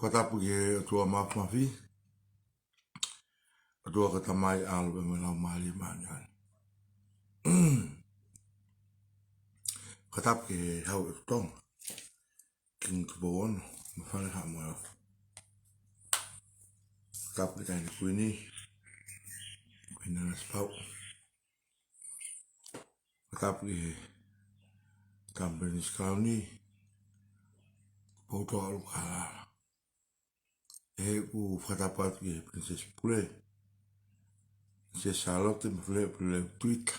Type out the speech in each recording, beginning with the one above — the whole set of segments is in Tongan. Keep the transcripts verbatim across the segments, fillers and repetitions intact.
Fakatapu ki he ʻOtua Mafimafi, ʻOtua ko e Tamai, ʻAlo pea mo e Laumālie Māʻoniʻoni. Fakatapu ki he Hau ʻo Tonga, Kingi Tupou Ono, mo Fale Haʻamoeofi. Fakatapu ki he Taʻahine Kuini, Kuini Nanasipauʻu. Fakatapu ki he Tamu Pilinisi Kalauni, Poutoa ʻUlukalala. ʻE, ʻoku fakatapu atu ki he Pilinisesi Pule, Pilinisesi Sālote mo Fale Pule Tuita.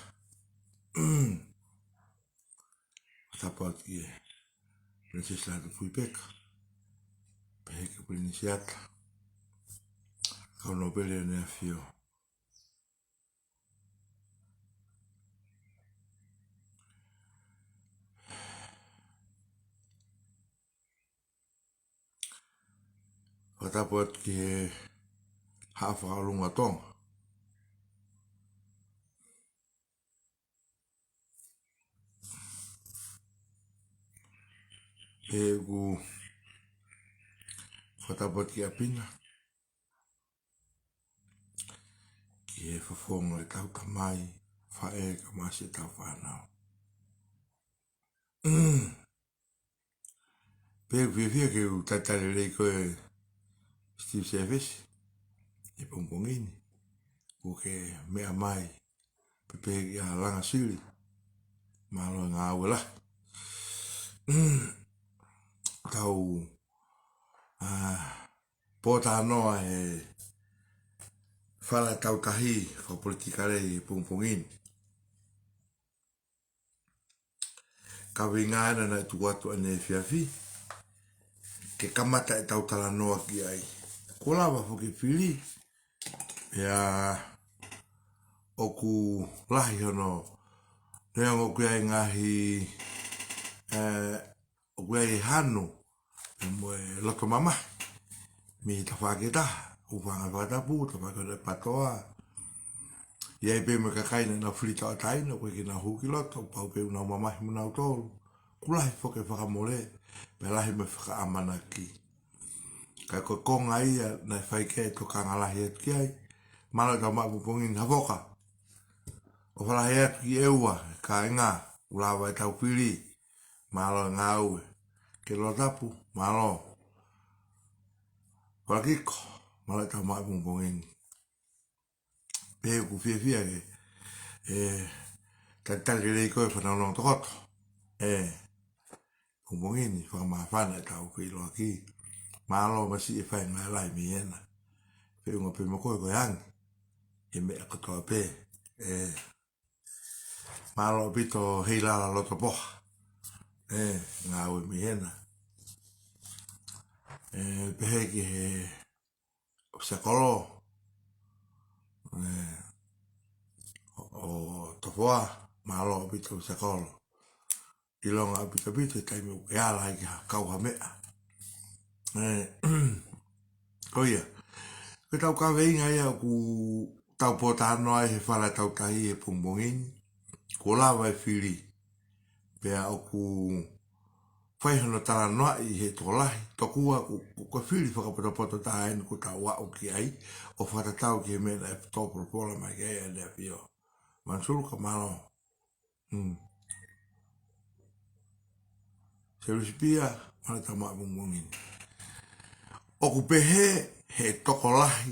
Fakatapu atu ki he Pilinisesi Lātūfuipeka, pehē ki he Pilinisi Ata, Kau Nōpele ʻEne ʻAfio. Fakatapu atu ki he Haʻa Fakaʻolunga ʻo Tonga. ʻE, ʻoku fakatapu atu ki ʻapi na, ki he fofonga ʻetau tamai, faʻē, kae ʻumaʻā siʻetau fānau. Pea ʻoku fiefia ke u talitali lelei koe, Steve Service, he pongipongi ni. Kuo ke meʻa mai, pea pehē kia Langa Sili, mālō e ngāue lahi. Tau, ā, pōtalanoa he Fale Tau Tahi fakapolitikale he pongipongi ni. Kaveinga ena naʻe tuku atu ʻaneefiafi ke kamata ʻetau talanoa ki ai. Kuo lava foki e fili, pea ʻoku lahi hono, neongo ʻoku ʻi ai e ngaahi, ē, ʻoku ʻi ai e hanu, ē, mo e loto mamahi mei he tafaʻaki ʻe taha, ʻoku fanga fakatapu, tafaʻaki ʻo e PTOA. ʻI ai pē mo e kakai naʻa nau fili tauʻatāina, ʻoku ʻikai ke nau hū ki loto, pau pē ʻoku nau mamahi mo nautolu. Kuo lahi foki e fakamole, pea lahi mo e fakaʻamanaki. Ka ko e konga ia naʻe fai ki ai e tokanga lahi atu ki ai. Mālō ʻetau maʻu pongipongi ni, Havoka. ʻOfa lahi atu ki ʻEua, kāinga, kuo lava ʻetau fili. Mālō e ngāue. Ke Lolotapu, mālō. Fakiko, mālō ʻetau maʻu pongipongi ni. Pea ʻoku fiefia ke, ē, talitali lelei koe, fanongo tokoto. ʻE, pongipongi ni, fakamāfana ʻetau feʻiloaki. Mālō masiʻi e faingamālie mei hena. Feʻunga pē mo koe ko e angi he meʻa kotoa pē. ʻE, mālō ʻaupito Heilala Lotopoha. ʻE, ngāue mei hena. ʻE, pehē ki he ʻofisa kolo, ē, ʻo, ʻo Tofoa, mālō ʻaupito ʻofisa kolo. ʻIlonga ʻaupito ʻaupito e taimi ʻoku ke ala ai ki ha kau ha meʻa. Ē, ko ia. Ko ʻetau kaveinga ia ʻoku tau pōtalanoa ai he Fale Tau Tahi he pongipongi ni, kuo lava e fili. Pea ʻoku fai hono talanoaʻi he tokolahi, tokua ko, ko, ko e fili fakapotopoto taha eni kuo tau aʻu ki ai, ʻo fakatatau ki he meʻa naʻe tō folofola mai ki ai ʻEne ʻAfio. Mansulu ka mālō. Hmm. Selusipia, mālō ʻetau maʻu pongipongi ni. ʻOku pehē he tokolahi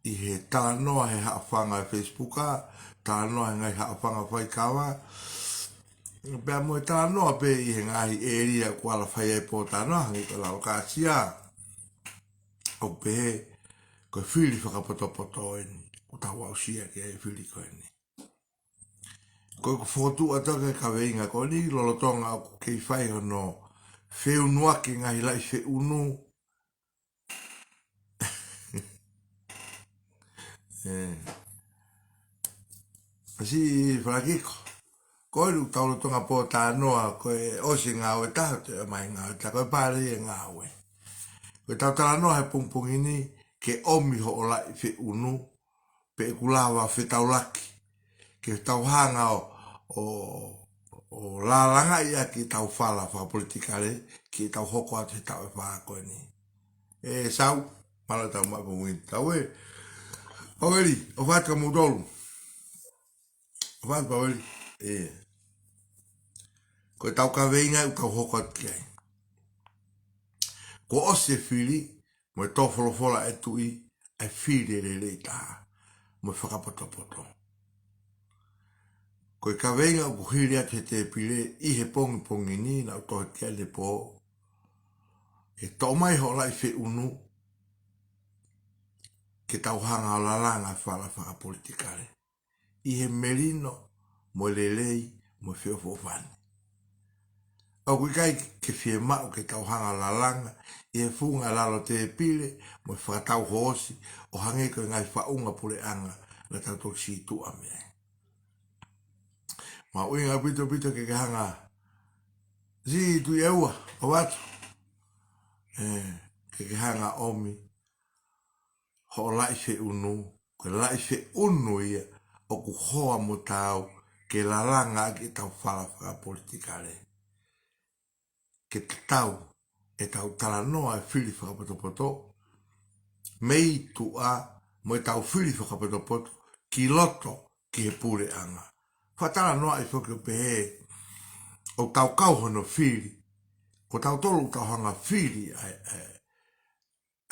ʻi he talanoa he haʻofanga ʻi he Facebook, talanoa he ngaahi haʻofanga faikava, pea mo e talanoa pē ʻi he ngaahi ʻēlia kuo ala fai ai e pōtalanoa, hangē ko Lalokāsia. ʻOku pehē ko e fili fakapotopoto eni, kuo tau aʻusia ki ai e fili ko eni. Ko ʻeku fokotuʻu atu ki he kaveinga ko eni, lolotonga ʻoku kei fai hono feʻunuaki e ngaahi laʻi feʻunu. Ē. Masiʻi Falakiko. Ko eni ʻoku tau lolotonga pōtalanoa, ko e ʻosi e ngāue ʻe taha, toe ʻomai e ngāue ʻe taha, ko e pale e ngāue. Ko ʻetau talanoa he pongipongi ni, ke ʻomi hoʻo laʻi feʻunu, pe ʻoku lava fetaulaki, ke tau hanga ʻo, ʻo, ʻo lālangaʻi ʻaki ʻetau fala fakapolitikale, ke tau hoko atu he taʻu ʻe fā ko eni. ʻE Sau, mālō e tau maʻu ko wingi tau ē. Paueli, ʻofa atu kia moutolu. ʻOfa atu Paueli. ʻE. Ko e tau kaveinga ʻoku tau hoko atu ki ai. Kuo ʻosi e fili, mo e tō folofola e tuʻi, ʻa e fili e lelei taha, mo e fakapotopoto. Ko e kaveinga ʻoku hili atu he tēpile ʻi he pongipongi ni naʻa ku tohi ki ai ʻanepō. Ke toʻo mai hoʻo laʻi feʻunu, ke tau hanga ʻo lalanga e fala fakapolitikale ʻi he melino, mo e lelei, mo e feʻofoʻofani. ʻOku ʻikai ke fiemaʻu ke tau hanga ʻo lalanga ʻi he funga lalo tēpile, mo e fakatau hoosi, ʻo hangē ko e ngaahi faʻunga puleʻanga naʻa tau toki sītuʻa mei ai. Mahuʻinga ʻaupito ʻaupito ke ke hanga, Siʻi Tuʻi ʻEua, ʻofa atu. ʻE, ke ke hanga ʻomi hoʻo laʻi feʻunu, ko e laʻi feʻunu ia ʻoku hoa mo taau ke lalanga ʻaki e tau fala fakapolitikale. Ke tatau e tau talanoa e fili fakapotopoto mei tuʻa, mo e tau fili fakapotopoto ki loto ki he puleʻanga. Fakatalanoaʻi foki ʻo pehē, ʻoku tau kau hono fili, ko tautolu ʻoku tau hanga fili ʻa e, ʻa e,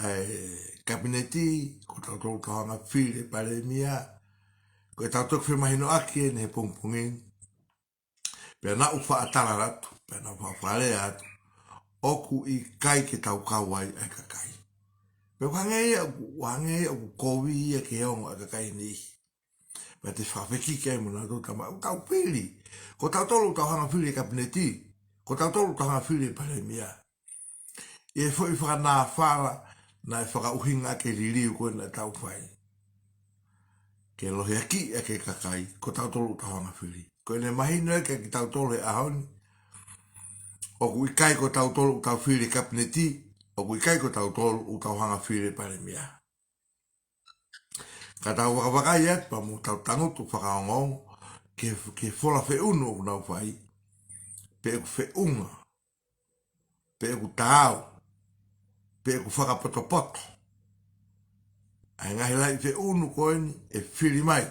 ʻa e kapineti, ko tautolu ʻoku tau hanga fili e palēmia. Ko e tau toki femahinoʻaki eni he pongipongi ni. Pea naʻa ku faʻa tala atu, pea naʻa ku faʻa fakalea atu, ʻoku ʻikai ke tau kau ai ʻa e kakai. Pea ʻoku hangē ia ʻoku, hangē ia ʻoku kovi ia ke ongo ʻa e kakai ni. Pea te fakafekiki ai mo nautolu, tama, ʻoku tau fili. Ko tautolu ʻoku tau hanga fili e kapineti. Ko tautolu ʻoku tau hanga fili e palēmia. ʻI he foʻi fakanāfala naʻe fakaʻuhinga ʻaki e liliu ko ē naʻa tau fai, ke lohiakiʻi ʻaki e kakai, ko tautolu ʻoku tau hanga fili. Ko ʻene mahino ia kia kitautolu he ʻaho ni, ʻoku ʻikai ko tautolu ʻoku tau fili e kapineti, ʻoku ʻikai ko tautolu ʻoku tau hanga fili e palēmia. Ka tau vakavakai atu pea mo tau tangutu fakaongoongo ki he, ki he fola feʻunu ʻoku nau fai, pe ʻoku feʻunga, pe ʻoku taau, pe ʻoku fakapotopoto ʻa e ngaahi laʻi feʻunu ko eni ʻe fili mai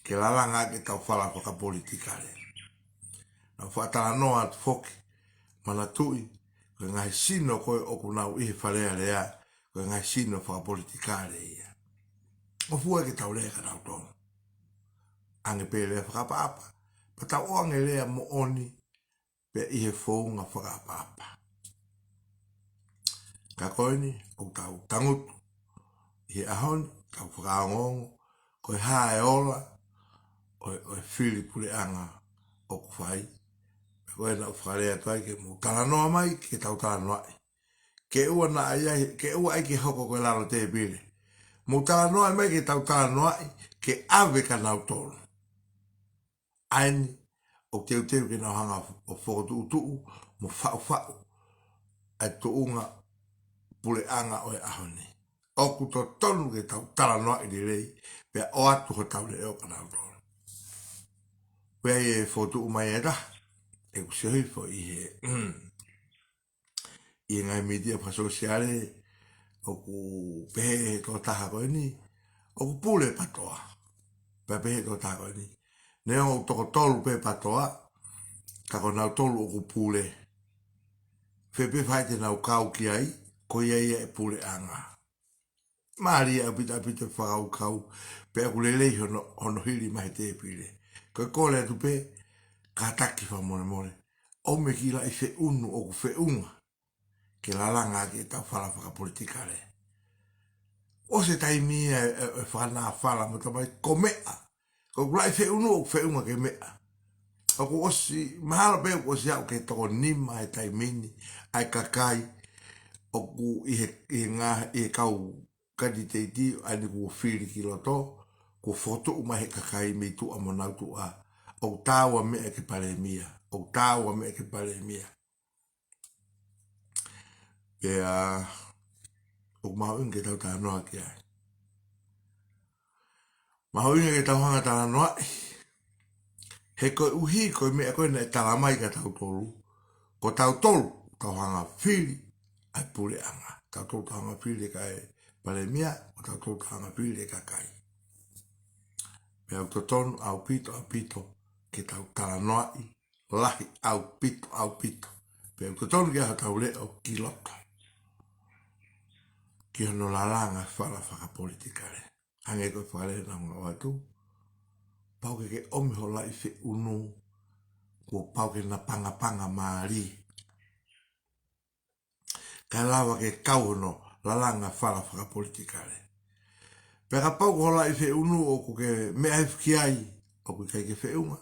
ke lalanga ʻaki e tau fala fakapolitikale. Naʻa ku faʻa talanoa atu foki, manatuʻi, ko e ngaahi sino ko ē ʻoku nau ʻi he Fale Alea, ko e ngaahi sino fakapolitikale ia. ʻOku fuʻu ʻai ke tau lea kia nautolu. ʻAnge pē lea fakaʻapaʻapa, pea tau ʻoange lea moʻoni, pea ʻi he founga fakaʻapaʻapa. Ka ko eni, ʻoku tau tangutu ʻi he ʻaho ni, tau fakaongoongo, ko e hā e ola ʻo e, ʻo e fili puleʻanga ʻoku fai. Pea ko ē naʻa ku fakalea atu ai ke mou talanoa mai, ke tau talanoaʻi. Ke ʻoua naʻa ʻi ai, ke ʻoua ʻai ke hoko ko e lalo tēpile. Mou talanoa mai ke tau talanoaʻi, ke ʻave kia nautolu. ʻA eni, ʻoku teuteu ke nau hanga ʻo fokotuʻutuʻu, mo faʻufaʻu ʻa e tuʻunga puleʻanga ʻo e ʻaho ni. ʻOku totonu ke tau talanoaʻi lelei, pea ʻoatu hotau leʻo kia nautolu. Pea ʻi he fokotuʻu mai ʻe taha, ʻeku sio hifo ʻi he, ʻi he ngaahi mītia fakasōsiale, ʻoku pehē ʻe he tokotaha ko eni, ʻoku pule PATOA. Pea pehē ʻe he tokotaha ko eni, neongo ʻoku toko tolu pē PATOA, ka ko nautolu ʻoku pule. Fē pē fai te nau kau ki ai, ko ia ia e puleʻanga. Mālie ʻaupito ʻaupito e fakakaukau, pea ʻoku lelei hono, hono hili mai he tēpile. Ko e kole atu pē, kātaki fakamolemole, ʻomi e kiʻi laʻi feʻunu ʻoku feʻunga ke lalanga ʻaki e tau fala fakapolitikale. ʻOsi e taimi ia e, e, e fakanāfala mo tamai ko meʻa. Ko ʻeku laʻi feʻunu ʻoku feʻunga ke meʻa. ʻOku ʻosi, mahalo pē ʻoku ʻosi aʻu ki he toko nima he taimi ni ʻa e kakai ʻoku ʻi he, ʻi he ngā, ʻi he kau kanititeiti ʻa eni kuo fili ki loto, kuo fokotuʻu mai he kakai mei tuʻa mo nau tuʻa. ʻOku taau ʻa e meʻa ki he palēmia, ʻoku taau ʻa e meʻa ki he palēmia. Pea, ʻoku mahuʻinga ke tau talanoa ki ai. Mahuʻinga ke tau hanga talanoaʻi. He koeʻuhi, ko e meʻa ko ē naʻe tala mai kia tautolu, ko tautolu, tau hanga fili ʻa e puleʻanga. tautolu tau hanga fili e kakai palēmia, ʻo tautolu tau hanga fili e kakai. Pea ʻoku totonu ʻaupito, ʻaupito, ke tau talanoaʻi lahi ʻaupito, ʻaupito. Pea ʻoku totonu ke ʻai hotau leʻo ki loto ki hono lalanga e fala fakapolitikale. Hangē ko e fakalea naʻa ku ʻoatu, pau ke ke ʻomi ho laʻi feʻunu, kuo pau ke napangapanga mālie, kae lava ke kau hono lalanga e fala fakapolitikale. Pea kapau ko ho laʻi feʻunu ʻoku ke meʻa hifo ki ai, ʻoku ʻikai ke feʻunga,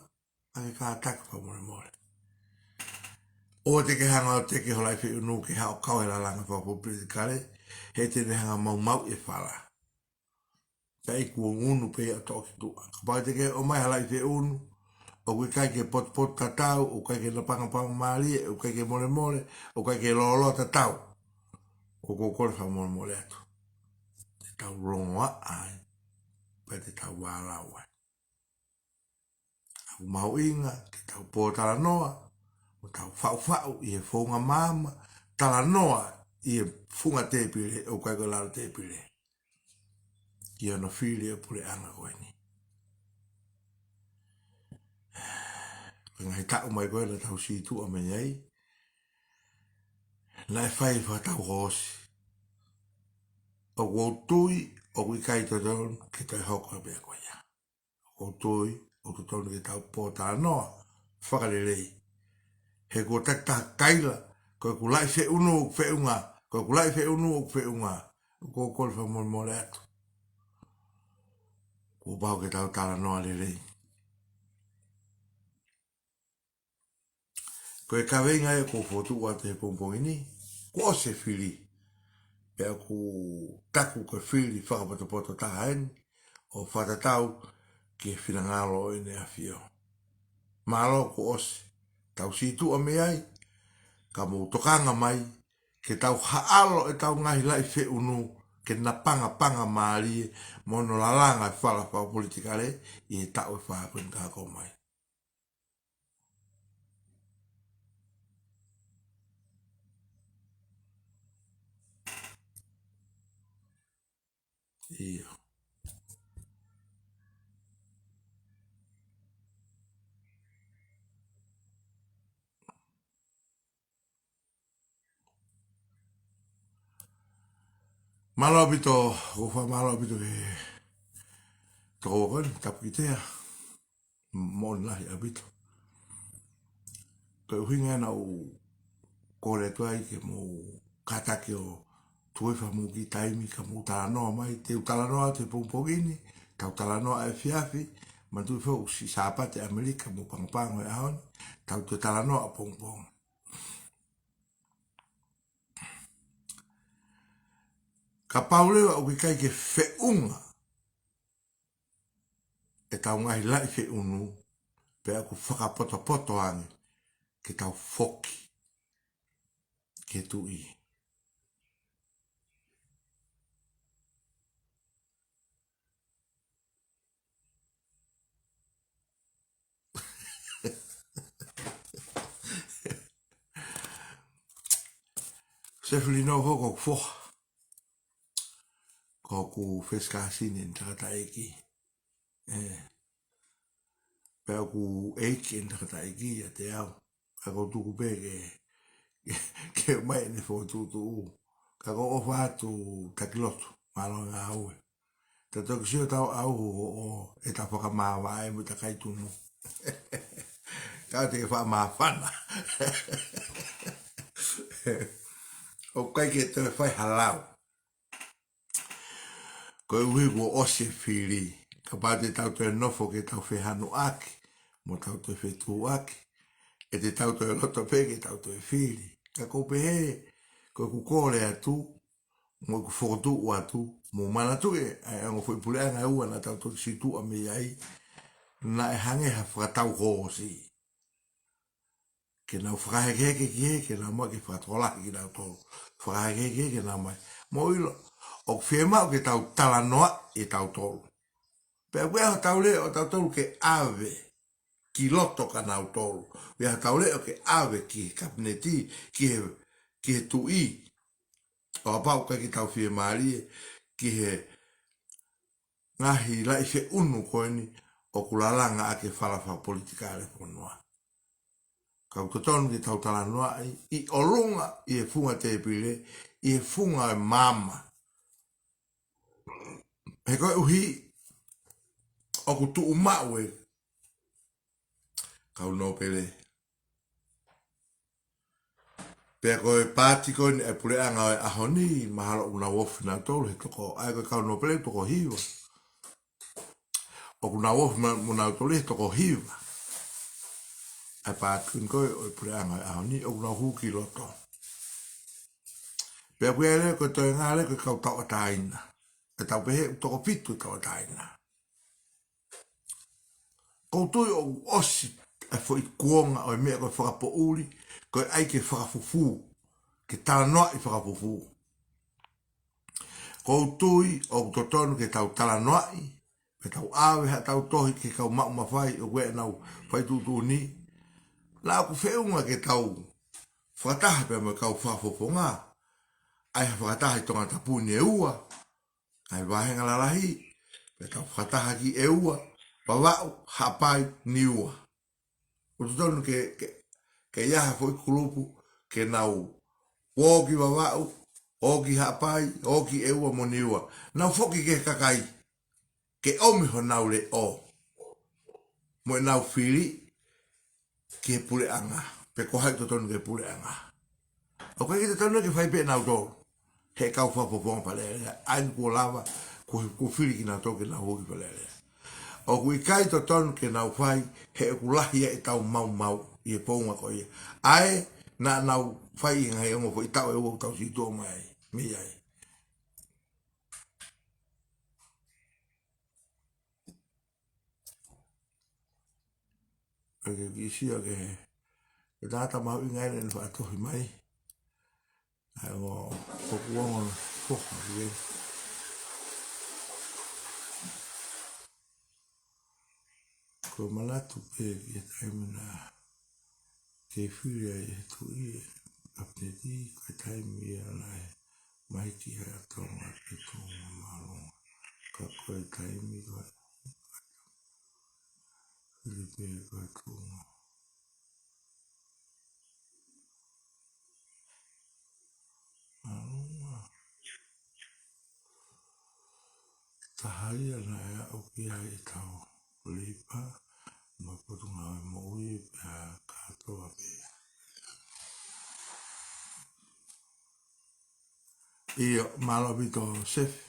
ʻai ke kātaki fakamolemole. ʻOua te ke hanga ʻo teke ho laʻi feʻunu ke haʻu ʻo kau he lalanga fakapolitikale, he te ne hanga ʻo maumauʻi e fala. Pea ʻoku unu pē ia ʻo toʻo ki tuʻa. Kapau te ke ʻomai ha laʻi feʻunu ʻoku ʻikai ke potupotu tatau, ʻoku ʻikai ke napangapanga mālie, ʻoku ʻikai ke molemole, ʻoku ʻikai ke lōloa tatau, ʻoku ou kole fakamolemole atu, te tau longoaʻa ai, pea te tau vālau ai. ʻOku mahuʻinga ke tau pōtalanoa, ʻo tau faʻufaʻu ʻi he founga maama, talanoa ʻi he funga tēpile, ʻoku ʻikai ko e lalo tēpile, ʻi hono fili e puleʻanga ko eni. Ko e ngaahi taʻu mai ko ē naʻa tau sītuʻa mei ai, naʻe fai fakatau hoosi. ʻOku ou tui ʻoku ʻikai totonu ke toe hoko e meʻa ko ia. ʻOku ou tui ʻoku totonu ke tau pōtalanoa fakalelei. He kuo takitaha kaila, ko ʻeku laʻi feʻunu ʻoku feʻunga, ko ʻeku laʻi feʻunu ʻoku feʻunga. ʻOku ou kole fakamolemole atu, kuo pau ke tau talanoa lelei. Ko e kaveinga ē ʻoku ou fokotuʻu atu he pongipongi ni, kuo ʻosi e fili. Pea ʻoku taku ko e fili fakapotopoto taha eni, ʻo fakatatau ki he finangalo ʻo ʻEne ʻAfio. Mālō kuo ʻosi ʻetau sītuʻa mei ai, ka mou tokanga mai, ke tau haʻalo ʻetau ngaahi laʻi feʻunu, ke napangapanga mālie, mo hono lalanga e fala fakapolitikale ʻi he taʻu ʻe fā ko eni ka hoko mai. ʻIo. Mālō ʻaupito, ʻoku ou fakamālō ʻaupito ki he tokoua ko eni, Tapukitea. Moʻoni lahi ʻaupito. Ko e ʻuhinga ia naʻa ku kole atu ai ke mou kātaki ʻo tuku hifo haʻamou kiʻi taimi ka mou talanoa mai, te u talanoa atu he pongipongi ni, tau talanoa ʻaefiafi, manatuʻi foki ʻoku siʻi Sāpate ʻAmelika mo Pago Pago he ʻaho ni, tau toe talanoa ʻapongipongi. Kapau leva ʻoku ʻikai ke feʻunga ʻetau ngaahi laʻi feʻunu, pea ʻoku fakapotopoto ange ke tau foki ki he Tuʻi. Sefilino foki ko hoku foha. Ko hoku first cousin ʻene tangataʻeiki. ʻE. Pea ʻoku ʻeiki ʻene tangataʻeiki ʻiate au. Ka ʻoku ou tuku pē ke, ke, ke ʻomai ʻene fokotuʻutuʻu. Ka ʻoku ou ʻofa atu Takilotu, mālō e ngāue. Tau toki sio tau ʻauha ʻo, ʻo ʻeta fakamāvae mo ʻeta kai tunu. Ka te ke fakamāfana. ʻOku ʻikai ke toe fai ha lau. Koeʻuhi kuo ʻosi e fili. Kapau te tau toe nofo ke tau fehanuʻaki, mo tau toe fetuʻuaki, ʻe te tau toe loto pē ke tau toe fili. Ka ʻoku ou pehē, ko ʻeku kole atu, mo ʻeku fokotuʻu atu, mou manatuʻi ʻa e ongo foʻi puleʻanga ʻe ua naʻa tau toki sītuʻa mei ai, naʻe hangē ha fakatau hoosi. Ke nau fakahekeheke ki hē, ke nau mai ke fakatokolahi kinautolu. Fakahekeheke ki hē, ke nau mai. Mou ʻilo, ʻoku fiemaʻu ke tau talanoa ʻe tautolu. Pea ʻoku ʻi ai hotau leʻo ʻo tautolu ke ʻave ki loto kia nautolu. ʻOku ʻi ai hotau leʻo ke ʻave ki he kapineti, ki he, ki he Tuʻi. ʻo kapau ʻoku ʻikai ke tau fiemālie ki he ngaahi laʻi feʻunu ko eni ʻoku lalanga ʻaki e fala fakapolitikale ʻo e fonua. Ka ʻoku totonu ke tau talanoaʻi ʻi ʻolunga ʻi he funga tēpile, ʻi he funga ʻo e maama. He koeʻuhi ʻoku tuʻu maʻu e kau nōpele. Pea ko e paati ko eni ʻa e puleʻanga ʻo e ʻaho ni, mahalo ʻoku nau ofi nautolu he toko, ʻa e ko e kau nōpele toko hiva. ʻOku nau ofi ma-, mo nautolu he toko hiva. ʻA e paati ko eni ko ē ʻo e puleʻanga ʻo e ʻaho ni, ʻoku nau hū ki loto. Pea ʻoku ʻi ai leva ko e toenga leva ko e kau tauʻatāina. ʻE tau pehē ʻoku toko fitu tauʻatāina. ʻOku ou tui ʻoku ʻosi e foʻi kuonga ʻo e meʻa ko e fakapoʻuli, ko e ʻai ke fakafufū, ke talanoaʻi fakafufū. ʻOku ou tui ʻoku totonu ke tau talanoaʻi, pea tau ʻave haʻatau tohi ki he kau maʻu mafai ʻoku ʻi ai ʻenau fai tuʻutuʻuni. Naʻa ʻoku feʻunga ke tau fakataha pea mo e kau fakafofonga, ʻai ha fakataha ʻi Tongatapu ni ʻe ua, ʻa e vāhenga lalahi, pea tau fakataha ki ʻEua, Vavaʻu, Haʻapai, Niua. ʻOku totonu ke, ke, ke ʻi ai ha foʻi kulupu, ke nau ō ki Vavaʻu, ō ki Haʻapai, ō ki ʻEua mo Niua. Nau foki ki he kakai, ke ʻomi honau leʻo mo ʻenau fili ki he puleʻanga, pe ko hai ʻoku totonu ki he puleʻanga. ʻOku ʻikai ke totonu ke fai pē ʻe nautolu, he kau fakafofonga Fale Alea, ʻa eni kuo lava, kuo, kuo fili kinautolu ke nau hū ki Fale Alea. ʻOku ʻikai totonu ke nau fai, he ʻoku lahi ʻetau maumau ʻi he founga ko ia. ʻA ē naʻa nau fai ʻi he ngaahi ongo foʻi taʻu ʻe ua ʻoku tau situʻa mai ai, mei ai. ʻOku ke kiʻi sio ki he, ko e tangata mahuʻinga ʻeni ʻene faʻa tohi mai. ʻA ia ʻoku, ʻoku ongo foha ki ai. Ko e manatu pē ki he taimi naʻe kei fili ai ʻe he tuʻi e kapineti, ko e taimi ia naʻe mahiki ai ʻa Tonga ki he tuʻunga māʻolunga. Ka ko e taimi ko ē, fili pē ko e tuʻunga māʻolunga. Taha ia naʻe aʻu ki ai ʻetau leipa mo e Potungāue Moʻui pea kātoa pē. ʻIo, mālō ʻaupito Sefi.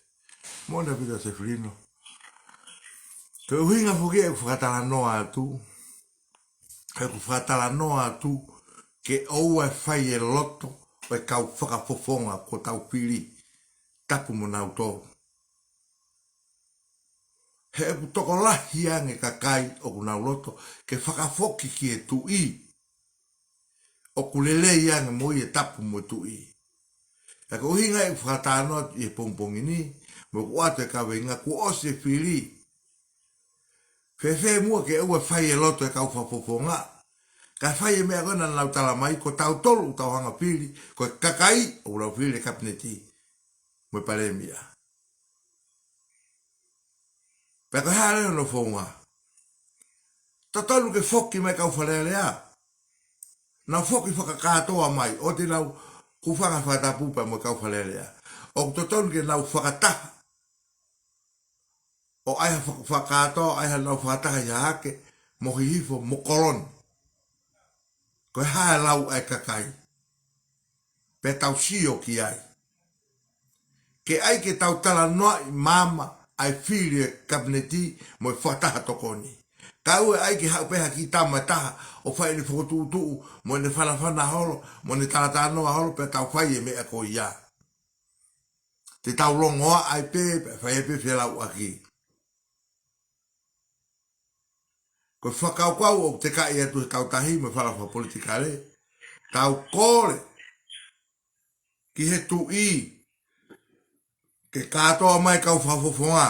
Moʻoni ʻaupito Sefilino. Ko e ʻuhinga foki ʻeku fakatalanoa atu, ʻeku fakatalanoa atu ke ʻoua ʻe fai e loto ʻo e kau fakafofonga kuo tau fili, tapu mo nautolu. He ʻoku tokolahi ange kakai ʻoku nau loto ke fakafoki ki he tuʻi ʻoku lelei ange mo ia, tapu mo e tuʻi. Ka ko e ʻuhinga ʻeku fakatalanoa atu ʻi he pongipongi ni, mo ʻeku ʻoatu e kaveinga kuo ʻosi e fili. Fēfē muʻa ke ʻoua ʻe fai e loto e kau fakafofonga, kae fai e meʻa ko ē naʻa nau tala mai, ko tautolu ʻoku tau hanga ʻo fili, ko e kakai ʻoku nau fili e kapineti mo e palēmia. Pea ko e hā leva hono founga? Totonu ke foki mai e kau Fale Alea. Nau foki fakakātoa mai, ʻoua te nau hūfanga he fakatapu pea mo e kau Fale Alea. ʻOku totonu ke nau fakataha ʻo ʻai ha faka-, fakakātoa, ʻai hanau fakataha ʻi Hahake mo Hihifo mo Koloni. Ko e hā e lau ʻa e kakai, pea tau sio ki ai. Ke ʻai ke tau talanoaʻi maama ʻa e fili e kapineti mo e fakataha tokoni. Kae ʻoua ʻe ʻai ke haʻu pē ha kiʻi tama ʻe taha ʻo fai ʻene fokotuʻutuʻu mo ʻene fanafana holo mo ʻene talatalanoa holo pea tau fai e meʻa ko ia. Te tau longoaʻa ai pē, pea fai ai pē felauʻaki. Ko e fakakaukau ʻoku tekaʻi atu he Kautahi mo e fala fakapolitikale, tau kole ki he tuʻi ke kātoa mai e kau fakafofonga.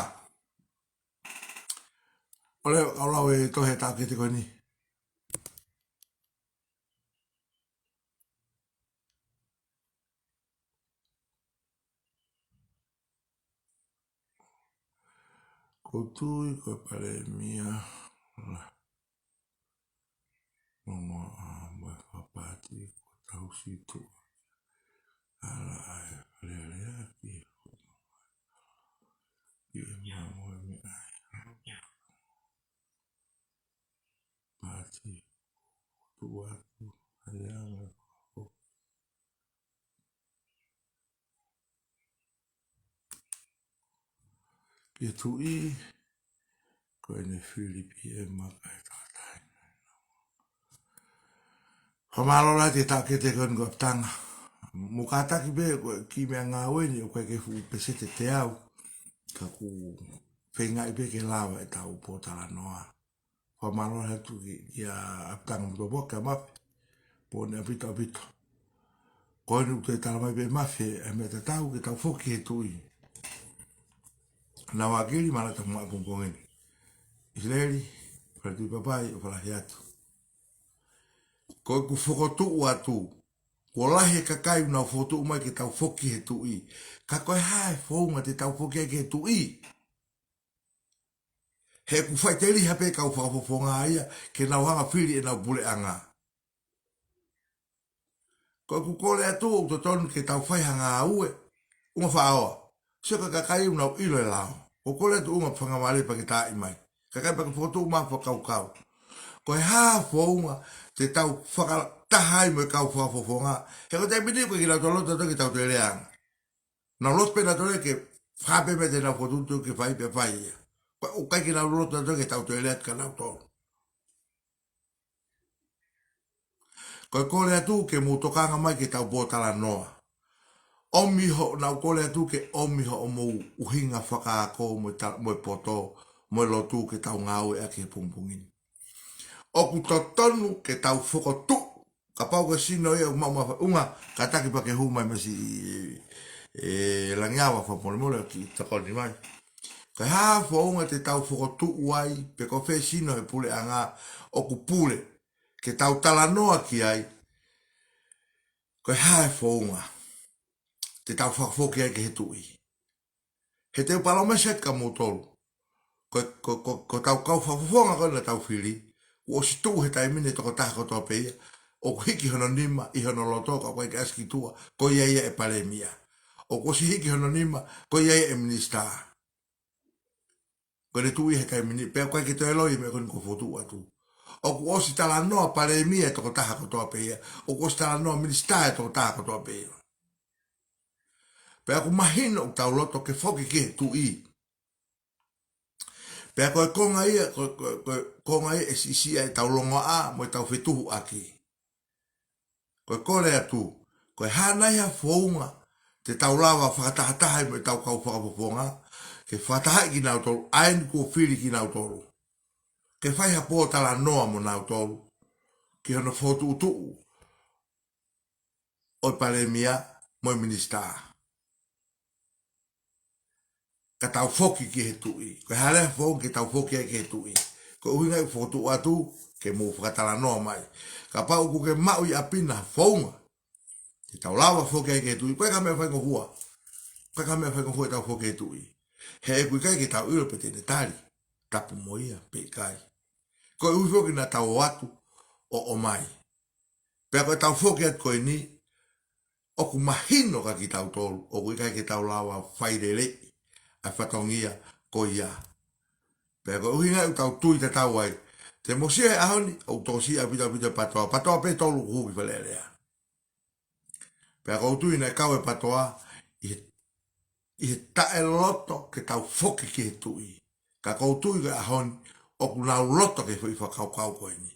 ʻOku ou lau e tohi ʻa e taʻokete ko eni. ʻOku ou tui ko e palēmia la, ongo a mo e fakapaati ko tau situ ala ai lelea ki ki e mamoe mi ai paati tu atu ai anga ki he tuʻi ko ʻene fili pē ʻe maka e tautai. Fakamālō lahi ki he taʻokete ko eni ko Apitanga. Mo kātaki pē ko e kiʻi meʻangāue ni ʻoku ʻikai ke fuʻu peseti teau. Ka ʻoku feingaʻi pē ke lava ʻetau pōtalanoa. Fakamālō lahi atu ki, kia Apitanga mo Tuʻapuaka kia Mafi. Pō ni ʻaupito ʻaupito. Ko eni ʻoku toe tala mai pē Mafi ʻa e meʻa tatau ke tau foki ki he tuʻi. Nau akili malata mo ʻapongipongi ni. ʻIsileli, Faletuʻi Papai, ʻofa lahi atu. Ko ʻeku fokotuʻu atu, kuo lahi e kakai ʻoku nau fokotuʻu mai ke tau foki ki he tuʻi. Ka ko e hā e founga te tau foki ai ki he tuʻi? He ʻoku faʻiteliha pē kau fakafofonga ia ke nau hanga fili ʻenau puleʻanga. Ko ʻeku kole atu ʻoku totonu ke tau fai ha ngāue, ʻuhinga faʻa ʻoua. Sio ki he kakai ʻoku nau ʻilo e lao. ʻOku ou kole atu ʻuhinga fanga vale pea ke taaʻi mai. Kakai pea ke fokotuʻu mai ha fakakaukau. Ko e hā e founga te tau fakataha ai mo e kau fakafofonga? He ko e taimi ni ʻoku ʻikai ke nau toe loto atu ke tau toe lea ange. Nau loto pē nautolu ke fai pē meʻa te nau fokotuʻu ke fai pea fai ia. Pea ʻoku ʻikai ke nau loto atu ke tau toe lea atu kia nautolu. Ko e kole atu ke mou tokanga mai ke tau pōtalanoa. ʻOmi hoʻo, naʻá ku kole atu ke ʻomi hoʻomou ʻuhinga fakaako mo e ta-, mo e poto, mo e lotu ke tau ngāueʻaki he pongipongi ni. ʻOku totonu ke tau fokotuʻu, kapau ko e sino ia ʻoku maʻu mafaʻunga, kātaki pea ke hū mai mei Siʻi, ē, Langiava fakamolemole ʻo kiʻi tokoni mai. Ko e hā e founga te tau fokotuʻu ai, pe ko fē sino he puleʻanga ʻoku pule, ke tau talanoa ki ai, ko e hā e founga te tau fakafoki ai ki he tuʻi. He te u palōmesi atu kia moutolu. Ko, ko, ko, ko ʻetau kau fakafofonga ko ē naʻa tau fili, kuo ʻosi tuʻu he taimi ni e tokotaha kotoa pē ia, ʻoku hiki hono nima ʻi hono loto ka ʻoku ʻikai ke ʻasi ki tuʻa, ko ia ia e palēmia. ʻOku ʻosi hiki hono nima, ko ia ia e minisitā. Ko ʻene tuʻu ia he taimi ni, pea ʻoku ʻikai ke toe loi e meʻa ko eni kuo fokotuʻu atu. ʻOku ʻosi talanoa palēmia e tokotaha kotoa pē ia, ʻoku ʻosi talanoa minisitā e tokotaha kotoa pē ia. Pea ʻoku mahino ʻoku tau loto ke foki ki he tuʻi. Pea ko e konga ia, ko, ko, ko e konga ia e siʻisiʻi ʻetau longoaʻa mo ʻetau fetuhuʻaki. Ko e kole atu, ko e hā nai ha founga te tau lava fakatahataha ai mo ʻetau kau fakafofonga, ke fakatahaʻi kinautolu, ʻa eni kuo fili kinautolu. Ke fai ha pōtalanoa mo nautolu, ki hono fokotuʻutuʻu ʻo e palēmia mo e minisitā. Ka tau foki ki he tuʻi. Ko e hā leva e founga ke tau foki ai ki he tuʻi? Ko e ʻuhinga ia ʻoku ou fokotuʻu atu ke mou fakatalanoa mai. Kapau ʻoku ke maʻu ʻi ʻapi na ha founga te tau lava foki ai ki he tuʻi, ko e hā e meʻa faingofua? Ko e hā e meʻa faingofua ʻetau foki ki he tuʻi? He ʻoku ʻikai ke tau ʻilo pe te ne tali, tapu mo ia pe ʻikai. Koeʻuhi foki naʻa tau ō atu ʻo ʻomai. Pea ko ʻetau foki atu ko eni, ʻoku mahino kia kitautolu ʻoku ʻikai ke tau lava fai lelei ʻa e fatongia ko ia. Pea ko e ʻuhinga ia ʻoku tau tui tatau ai. Te mou sio he ʻaho ni, ʻoku tokosiʻi ʻaupito ʻaupito e PTOA. PTOA pē ʻe tolu ʻoku hū ki Fale Alea. Pea ʻoku ou tui naʻe kau e PTOA ʻi he, ʻi he taʻeloto ke tau foki ki he tuʻi. Ka ʻoku ou tui ko e ʻaho ni, ʻoku nau loto ki he foʻi fakakaukau ko eni.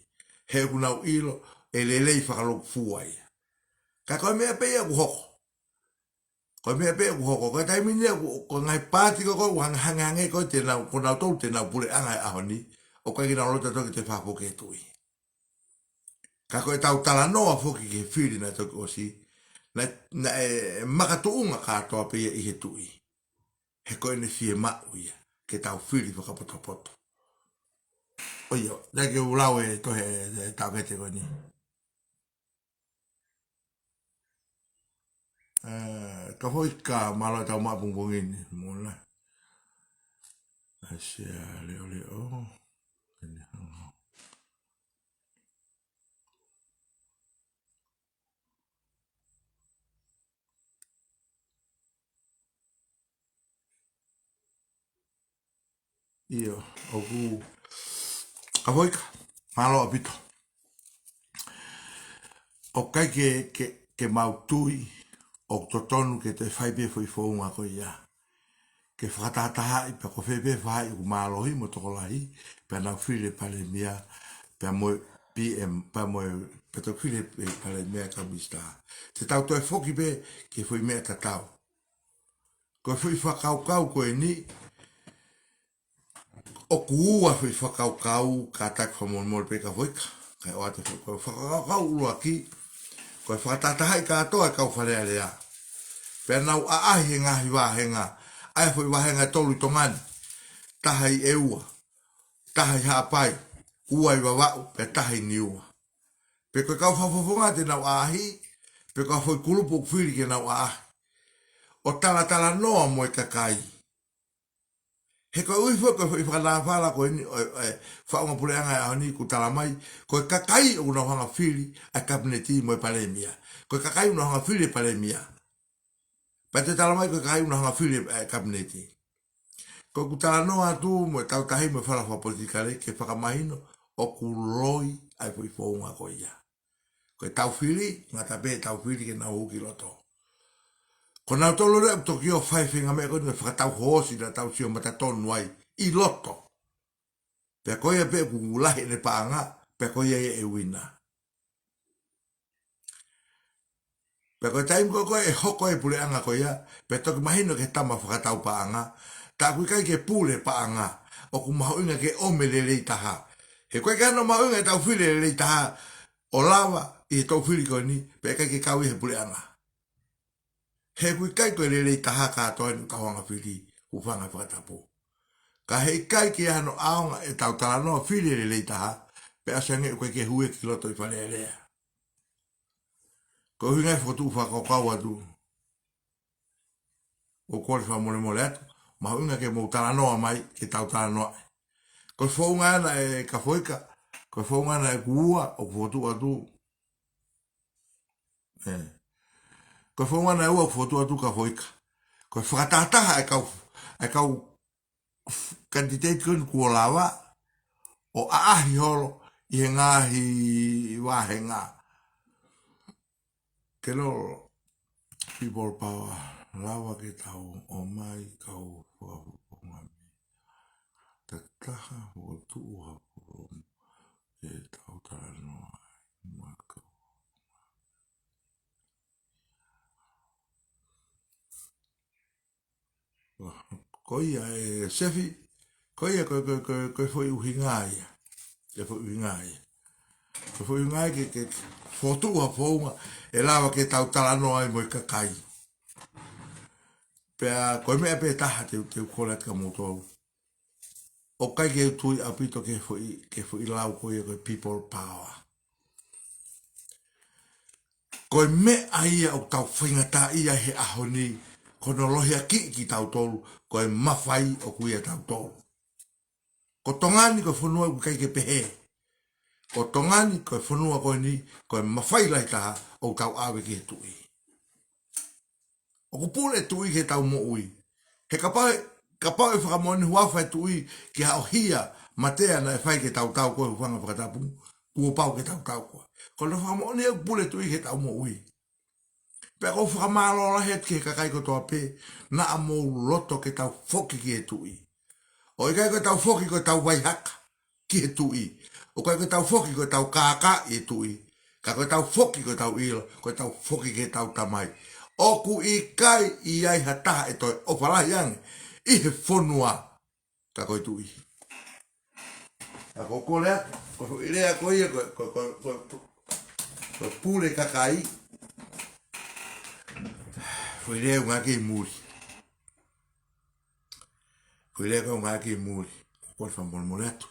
He ʻoku nau ʻilo ʻe lelei fakalūkufua ia. Ka ko e meʻa pē ia ʻoku hoko. Ko e meʻa pē ʻoku hoko. Ko e taimi ni ʻoku, ko e ngaahi paati ko ē ʻoku hangehangē ko ē te nau, ko nautolu te nau puleʻanga he ʻaho ni, ʻoku ʻikai ke nau loto atu ke toe fakafoki ki he tuʻi. Ka ko ʻetau talanoa foki ki he fili naʻe toki ʻosi, naʻe, naʻe makatuʻunga kātoa pē ia ʻi he tuʻi. He ko ʻene fiemaʻu ia ke tau fili fakapotopoto. ʻOiauē, naʻe ke u lau e tohi e, e taʻokete ko eni. Ē, ka foʻi ka mālō ʻetau maʻu pongipongi ni, mona. ʻAisea leʻoleʻo. Pene hanga. ʻIo, ʻoku, Kafoika, mālō ʻaupito. ʻOku ʻikai ke, ke, ke mau tui, ʻoku totonu ke toe fai pē foʻi founga ko ia. Ke fakatahatahaʻi, pea ko fē pē faʻahi ʻoku mālohi mo tokolahi, pea nau fili e palēmia, pea mo e P M, pea mo e, pea toki fili e palēmia ka misitā. Te tau toe foki pē ki he foʻi meʻa tatau. Ko e foʻi fakakaukau ko eni, ʻoku ua foʻi fakakaukau, kātaki fakamolemole pē Kafoika, kae ʻoua te faka-, fakakaukau ʻuluaki, ko e fakatahatahaʻi kātoa e kau Fale Alea. Pea nau ʻaʻahi he ngaahi vāhenga, ʻa e foʻi vāhenga ʻe tolu ʻi Tonga ni, taha ʻi ʻEua, taha ʻi Haʻapai, ua ʻi Vavaʻu, pea taha ʻi Niua. Pe ko e kau fakafofonga te nau ʻaʻahi, pe ko e foʻi kulupu ʻoku fili ke nau ʻaʻahi. ʻO talatalanoa mo e kakai. He koeʻuhi foki ko e foʻi fakanāfala ko eni ʻo e, ʻo e faʻunga puleʻanga ʻo e ʻaho ni kuo tala mai, ko e kakai ʻoku nau hanga fili ʻa e kapineti mo e palēmia. Ko e kakai ʻoku nau hanga fili e palēmia. Pea toe tala mai ko e kakai ʻoku nau hanga fili ʻa e kapineti. Ko ʻeku talanoa atu mo e tautahi mo e fala fakapolitikale ke fakamahino ʻoku loi ʻa e foʻi founga ko ia. Ko e tau fili, ngata pē tau fili ke nau hū ki loto. Ko nautolu leva ʻoku toki ō fai e faʻahinga meʻa ko eni ʻo fakatau hoosi naʻa tau sio matatonu ai ʻi loto. Pea ko ia pē ʻoku lahi ʻene paʻanga, pea ko ia ia ʻe uina. Pea ko e taimi ko ē ʻe hoko ai e puleʻanga ko ia, pea toki mahino ki he tama fakatau paʻanga, tā ʻoku ʻikai ke pule paʻanga, ʻoku mahuʻinga ke ʻomi e lelei taha. He ʻoku ʻikai ke ʻi ai hano mahuʻinga ʻetau fili e lelei taha, ʻo lava ʻi he tau fili ko eni, pea ʻikai ke kau ʻi he puleʻanga. He ʻoku ʻikai ko e lelei taha kātoa eni ʻoku tau hanga fili, hūfanga he fakatapu. Ka heʻikai ke ʻi ai hano ʻaonga ʻetau talanoa fili e lelei taha, pea ʻosi ange ʻoku ʻikai ke hū ia ki loto ʻi Fale Alea. Ko e ʻuhinga ia e fokotuʻu fakakaukau atu. ʻOku ou kole fakamolemole atu, mahuʻinga ke mou talanoa mai, ke tau talanoa. Ko e founga ena ē Kafoika, ko e founga ena ʻe ua, ʻoku fokotuʻu atu. ʻE. Ko e founga ena ʻe ua ʻoku fokotuʻu atu Kafoika. Ko e fakatahataha e kau, e kau candidate ko eni kuo lava, ʻo ʻaʻahi holo ʻi he ngaahi vāhenga. Ke lolo, People Power, lava ke tau ō mai kau fakafofonga mei takitaha fokotuʻu ha founga ke tau talanoa ai mo e kau. Ko ia ē Sefi, ko ia ko, ko, ko, ko e foʻi ʻuhinga ia. Ko e foʻi ʻuhinga ia. Ko e foʻi ʻuhinga ia ke, ke fokotuʻu ha founga ʻe lava ke tau talanoa ai mo e kakai. Pea ko e meʻa pē taha te u, te u kole atu kia moutolu. ʻOku ʻikai ke u tui ʻaupito ki he foʻi, ki he foʻi lau ko ia ko e People Power. Ko e meʻa ia ʻoku tau faingataʻaʻia he ʻaho ni, ko hono lohiakiʻi kitautolu, ko e mafai ʻoku ʻiate kitautolu. Ko Tonga ni ko e fonua ʻoku ʻikai ke pehē. Ko Tonga ni ko e fonua ko eni, ko e mafai lahi taha ʻoku tau ʻave ki he tuʻi. ʻOku pule e tuʻi ki heʻetau moʻui. He kapau, kapau ʻe fakamoʻoni huafa e tuʻi ki ha ʻohia matea naʻe fai ke tautau ko e hūfanga he fakatapu, kuo pau ke tautau koe. Ko hono fakamoʻoni ʻoku pule e tuʻi ki heʻetau moʻui. Pea ʻoku ou fakamālō lahi atu ki he kakai kotoa pē, naʻa mou loto ke tau foki ki he tuʻi. ʻOku ʻikai ko ʻetau foki ko ʻetau vaihaka ki he tuʻi. ʻOku ʻikai ko ʻetau foki ko ʻetau kākaaʻi e tuʻi. Ka ko ʻetau foki ko ʻetau ʻilo, ko ʻetau foki ki heʻetau tamai. ʻOku ʻikai ʻi ai ha taha ʻe toe ʻofa lahi ange ʻi he fonua ka ko e tuʻi. Ka ko e kole atu, ko e foʻi lea ko ia, ko, ko, ko, ko, ko e pule kakai. Foʻi lea ʻoku ngāueʻaki ʻi muli. Foʻi lea ko ē ʻoku ngāueʻaki ʻi muli. ʻOku ou kole fakamolemole atu.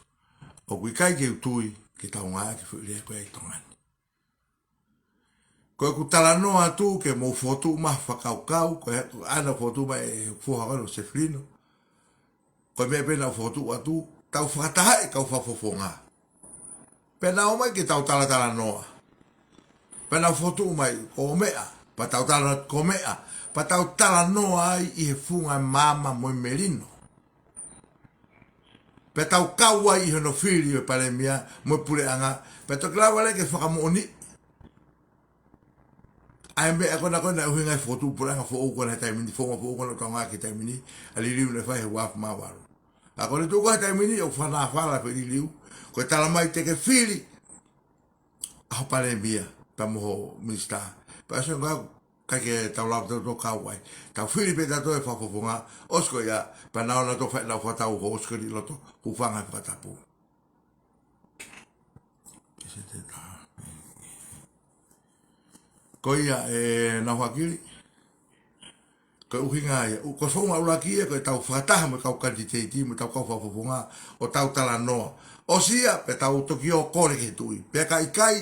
ʻOku ʻikai ke u tui ke tau ngāueʻaki e foʻi lea ko ia ʻi Tonga ni. Ko ʻeku talanoa atu ke mou fokotuʻu mai ha fakakaukau, ko e, ko ʻena fokotuʻu mai ʻe he foha ko ē ʻo Sefilino. Ko e meʻa pē naʻa ku fokotuʻu atu, tau fakatahaʻi kau fakafofonga. Pea nau ō mai ke tau talatalanoa. Pea nau fokotuʻu mai, ko e meʻa, pea tau talanoa, ko e meʻa, pea tau talanoa ai ʻi he funga e maama mo e melino. Pea tau kau ai ʻi hono fili ʻo e palēmia mo e puleʻanga, pea toki lava leva ke fakamoʻoniʻi ʻa e meʻa ko ena ko ena ʻuhinga e fokotuʻu puleʻanga foʻou ko ena he taimi ni, founga foʻou ko ena ʻoku tau ngāueʻaki he taimi ni, ʻa e liliu naʻe fai he uaafe mā valu. ʻA ko ena tuʻu ko ē he taimi ni ʻoku fanafala e foʻi liliu, ko e tala mai te ke fili ʻa ho palēmia, pea mo ho minisitā. Pea ʻosi ko ia, ʻikai ke tau lava tautolu ʻo kau ai. Tau fili pē tautolu e fakafofonga, ʻosi ko ia, pea nau ō nautolu ʻo fai ʻenau fakatau ho ʻosi ko eni ʻi loto, hūfanga he fakatapu. Ko ia ʻenau hakili. Ko e ʻuhinga ia, ʻoku ko e founga ʻuluaki ia, ko ʻetau fakataha mo e kau kanititeiti, mo ʻetau kau fakafofonga, ʻo tau talanoa. ʻOsi ia, pea tau toki ō ʻo kole ki he tuʻi. Pea ka ʻikai,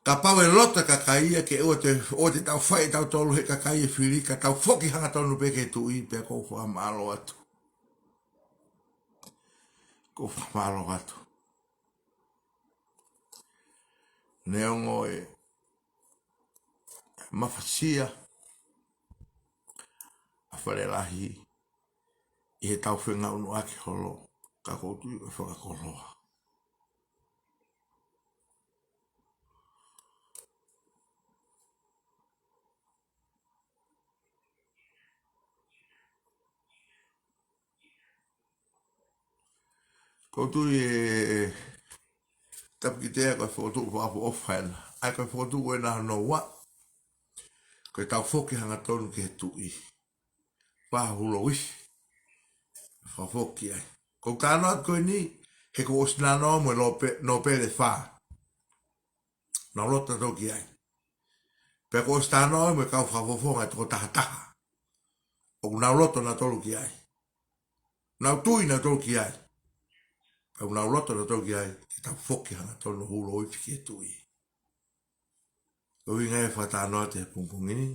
kapau ʻe loto e kakai ia ke ʻoua te, ʻoua te tau fai ʻe tautolu he kakai e fili, ka tau foki hangatonu pē ki he tuʻi, pea ʻoku ou fakamālō atu. ʻOku ou fakamālō atu. Neongo e mafasia ʻa Fale Lahi ʻi heʻetau fengāueʻaki holo, ka ʻoku ou tui ʻe fakakoloa. ʻOku ou tui ʻe, ʻe tapu ki he ʻea ko e fokotuʻu fakaʻofoʻofa ena. ʻA ia ko e fokotuʻu ena hono ua, ko ʻetau foki hangatonu ki he tuʻi. Pea hū Louis, fakafoki ai. ʻOku ou talanoa atu ko eni, he kuo ʻosi talanoa mo e Nōpe-, Nōpele ʻe fā. Nau loto nautolu ki ai. Pea kuo ʻosi talanoa mo e kau fakafofonga ʻe toko taha taha. ʻOku nau loto nautolu ki ai. Nau tui nautolu ki ai. Pea ʻoku nau loto nautolu ki ai, ke tau foki hangatonu hū Louis ki he tuʻi. Ko e ʻuhinga ia e fakatalanoa atu he pongipongi ni.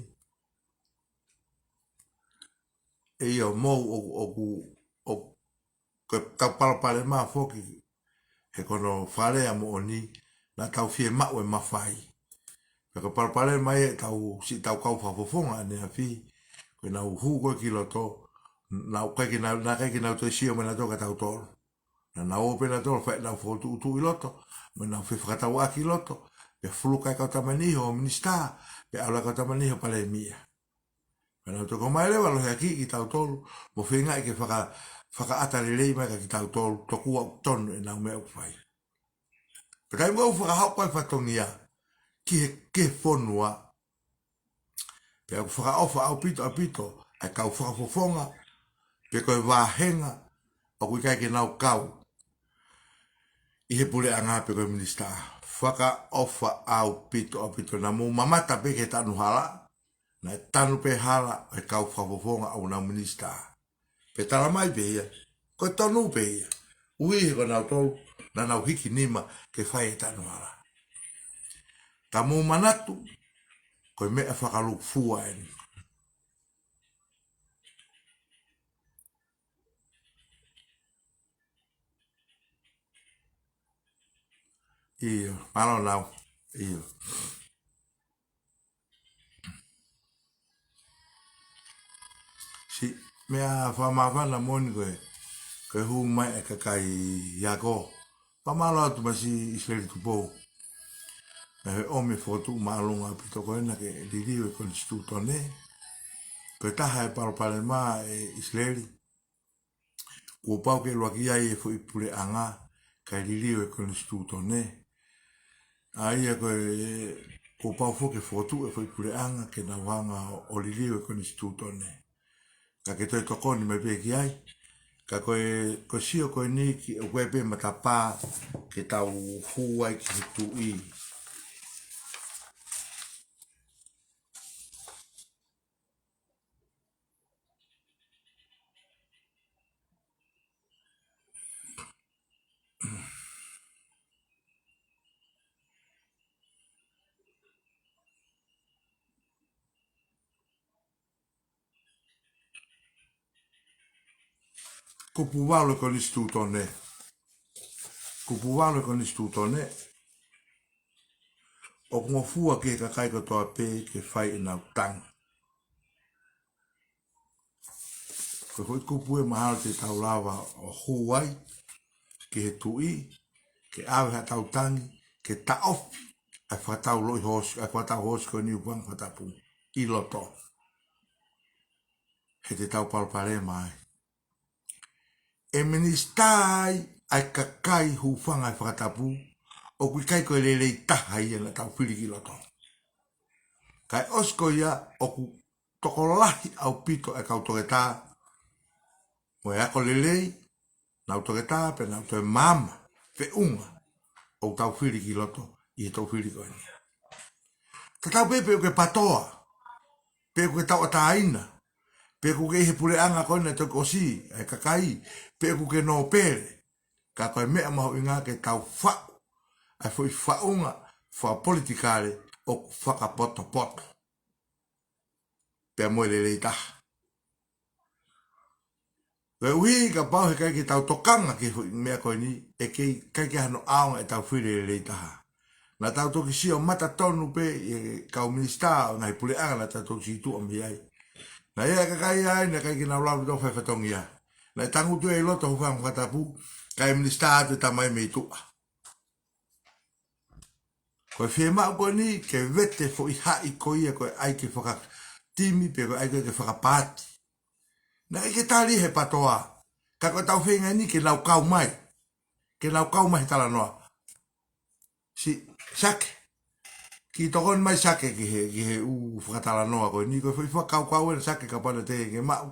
ʻE ʻio mou ʻoku, ʻoku, ʻoku, ko ʻetau palopalema foki, he ko hono fakalea moʻoni, naʻa tau fiemaʻu e mafai. Pea ko e palopalema ia ʻetau, siʻetau kau fakafofonga ʻaneafi, ko ʻenau hū ko ē ki loto, naʻe ʻikai ke nau, naʻe ʻikai ke nau toe sio mai nautolu kia tautolu. Naʻa nau ō pē nautolu ʻo fai ʻenau fokotuʻutuʻu ʻi loto, mo ʻenau fefakatauʻaki ʻi loto, pea fulukai kau tama niho minisitā, pea ʻalu kau tama niho palēmia. Pea nau toki ō mai leva ʻo lohiakiʻi kitautolu, mo feingaʻi ke faka-, fakaʻata lelei mai kia kitautolu, tokua ʻoku tonu ʻenau meʻa ʻoku fai. Pea taimi ʻoku fakahoko ai e fatongia ki he, ki he fonua, pea ʻoku fakaʻofa ʻaupito, ʻaupito, ʻa e kau fakafofonga, pe ko e vāhenga, ʻoku ʻikai ke nau kau ʻi he puleʻanga pe ko e minisitā. Fakaʻofa ʻaupito, ʻaupito, naʻa mou mamata pē ki he tanu hala, naʻe tanu pē hala ʻa e kau fakafofonga ʻo ʻenau minisitā. Pea tala mai pē ia, ko e tonu pē ia. ʻUhi he ko nautolu, naʻa nau hiki nima ke fai e tanu hala. Ka mou manatu, ko e meʻa fakalūkufua eni. ʻIo, mālō Nau. ʻIo. Siʻi meʻa fakamāfana moʻoni ko e, ko e hū mai e kakai ako. Fakamālō atu Masi ʻIsileli Tupou. Naʻe ʻomi e fokotuʻu māʻolunga ʻaupito ko ena ke liliu e konisitūtone. Ko e taha e palopalema ʻe ʻIsileli. Kuo pau ke ʻuluaki ai e foʻi puleʻanga kae liliu e konisitūtone. ʻA ia ko e, kuo pau foki ke fokotuʻu e foʻi puleʻanga ke nau hanga ʻo liliu e konisitūtone. Ka ke toe tokoni mai pē ki ai. Ka ko e, ko e sio ko eni ki, ʻoku ʻi ai pē matapā ke tau hū ai ki he tuʻi. Kupu valu e Konisitūtone. Kupu valu e Konisitūtone. ʻOku ngofua ki he kakai kotoa pē ke fai ʻenau tangi. Ko e foʻi kupu ē mahalo te tau lava ʻo hū ai ki he tuʻi, ke ʻave haʻatau tangi, ke taʻofi ʻa e fakatau loʻi hoosi, ʻa e fakatau hoosi ko eni ʻoku hūfanga he fakatapu ʻi loto. He te tau palopalema ai. ʻE minisitā ai ʻa e kakai hūfanga he fakatapu, ʻoku ʻikai ko e lelei taha ia naʻa tau fili ki loto. Kae ʻosi ko ia ʻoku tokolahi ʻaupito e kau toketā mo e ako lelei, nau toketā pea nau toe maama feʻunga ʻoku tau fili ki loto ʻi he toʻu fili ko eni. Tatau pē pe ʻoku ke PATOA, pe ʻoku ke tauʻatāina, pe ʻoku ke ʻi he puleʻanga ko ena ʻe toki ʻosi ʻa e kakai, pe ʻoku ke nōpele. Ka ko e meʻa mahuʻinga ke tau faʻu ʻa e foʻi faʻunga fakapolitikale ʻoku fakapotopoto pea mo e lelei taha. Koeʻuhi kapau he ʻikai ke tau tokanga ki he foʻi meʻa ko eni, ʻe kei, ʻikai ke ʻi ai hano ʻaonga ʻetau fili e lelei taha. Naʻa tau toki sio mata tonu pē ʻi he kau minisitā ʻo e ngaahi puleʻanga naʻa tau toki sio tuʻa mei ai. Naʻe ʻi ai e kakai ai naʻe ʻikai ke nau lava ʻo fai fatongia. Naʻe tangutu ia ʻi loto hūfanga he fakatapu, kae minisitā atu e tamai mei tuʻa. Ko e fiemaʻu ko eni ke vete foʻi haʻi ko ia ko e ʻai ke fakatimi pe ko e ʻai ko ia ke fakapaati. Naʻe ʻikai ke tali he PATOA. Ka ko ʻetau feinga eni ke nau kau mai. Ke nau kau mai he talanoa. Siʻi Sake. Kiʻi tokoni mai Sake ki he, ki he ʻū fakatalanoa ko eni, ko e foʻi fakakaukau ena Sake kapau naʻe teʻeki ke maʻu.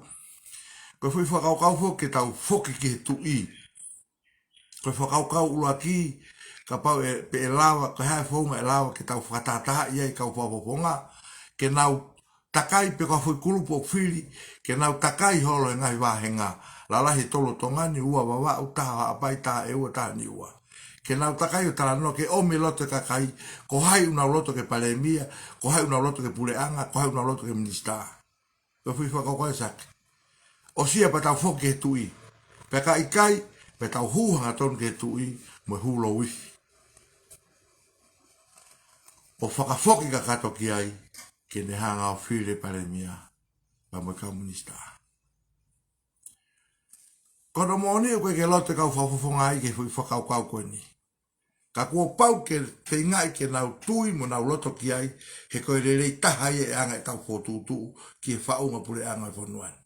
Ko e foʻi fakakaukau foki ke tau foki ki he tuʻi. Ko e fakakaukau ʻuluaki, kapau ʻe, pe ʻe lava, ko e hā e founga ʻe lava ke tau fakatahatahaʻi ai e kau fakafofonga, ke nau takai pe ko ha foʻi kulupu ʻoku fili, ke nau takai holo he ngaahi vāhenga. Lalahi ʻe tolu ʻo Tonga ni, ua Vavaʻu, taha Haʻapai, taha ʻEua, taha Niua. Ke nau takai ʻo talanoa, ke ʻomi loto e kakai, ko hai ʻoku nau loto ke palēmia, ko hai ʻoku nau loto ke puleʻanga, ko hai ʻoku nau loto ke minisitā. Ko e foʻi fakakaukau ē Sake. ʻOsi ia pea tau foki ki he tuʻi. Pea ka ʻikai, pea tau hū hangatonu ki he tuʻi, mo e hū louifi. ʻO fakafoki kakato ki ai, ke ne hanga ʻo fili e palēmia, pea mo e kau minisitā. Ko hono moʻoni ʻoku ʻikai ke loto e kau fakafofonga ia ki he foʻi fakakaukau ko eni. Ka kuo pau ke feingaʻi ke nau tui mo nau loto ki ai, he ko e lelei taha ia ʻe anga ʻetau fokotuʻutuʻu ki he faʻunga puleʻanga ʻo e fonua ni.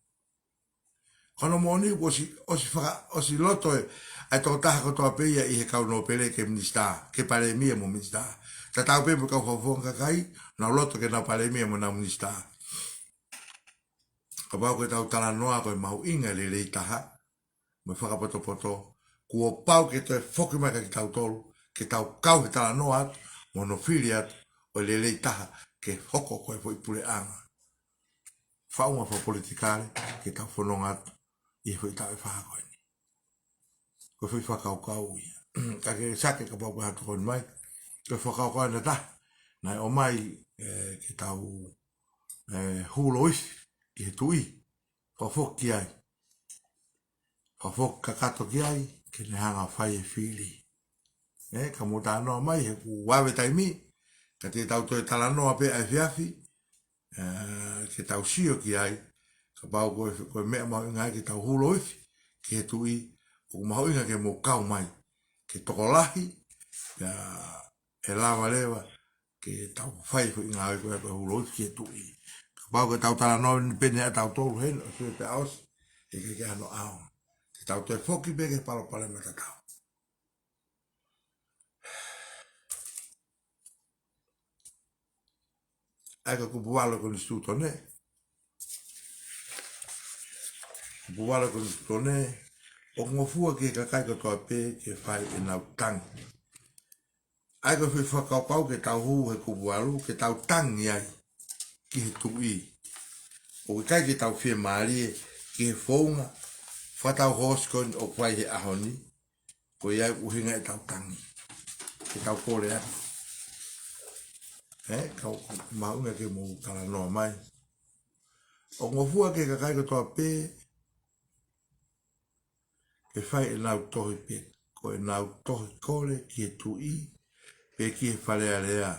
Ko hono moʻoni kuo ʻosi, ʻosi faka-, ʻosi loto e, ʻa e tokotaha kotoa pē ia ʻi he kau nōpele ke minisitā, ke palēmia mo minisitā. Tatau pē mo e kau fakafofonga kakai, nau loto ke nau palēmia mo nau minisitā. Kapau ko ʻetau talanoa ko e mahuʻinga e lelei taha, mo e fakapotopoto, kuo pau ke toe foki mai kia kitautolu, ke tau kau he talanoa atu, mo hono fili atu, ʻo e lelei taha, ke hoko ko e foʻi puleʻanga. Faʻunga fakapolitikale, ke tau fononga atu, ʻi he foʻi taʻu ʻe fā ko eni. Ko e foʻi fakakaukau ia. Ka ke Sake kapau ko e hā e tokoni mai, ko e fakakaukau ena ʻe taha, naʻe ʻomai, ē, ke tau, ē, hū louifi, ki he tuʻi, fakafoki ki ai. Fakafoki kakato ki ai, ke ne hanga ʻo fai e fili. Ē, ka mou talanoa mai, he kuo vave taimi, ka te tau toe talanoa pē ʻa e efiafi, ē, ke tau sio ki ai, kapau ko e, ko e meʻa mahuʻinga ke tau hū louifi, ki he tuʻi, ʻoku mahuʻinga ke mou kau mai, ke tokolahi, ē, ʻe lava leva, ke tau fai foʻi ngāue ko ia ko e hū louifi ki he tuʻi. Kapau ke tau talanoa ni pē ʻe tautolu heni, ʻosi pē ʻosi, ʻe ʻikai ke ʻi ai hano ʻaonga. Te tau toe foki pē ki he palopalema tatau. ʻA ia ko e kupu valu e Konisitūtone. Kupu valu e Konisitūtone, ʻoku ngofua ki he kakai kotoa pē ke fai ʻenau tangi. ʻA ia ko e foʻi fakakaukau ke tau hū he kupu valu, ke tau tangi ai ki he tuʻi. ʻOku ʻikai ke tau fiemālie ki he founga fakatau hoosi ko eni ʻoku fai he ʻaho ni, ko ia ʻuhinga ʻetau tangi. Ke tau kole atu. Ē, ka ʻoku mahuʻinga ke mou talanoa mai. ʻOku ngofua ki he kakai kotoa pē, ke fai ʻenau tohi pe ko ʻenau tohi kole ki he tuʻi, pe ki he Fale Alea,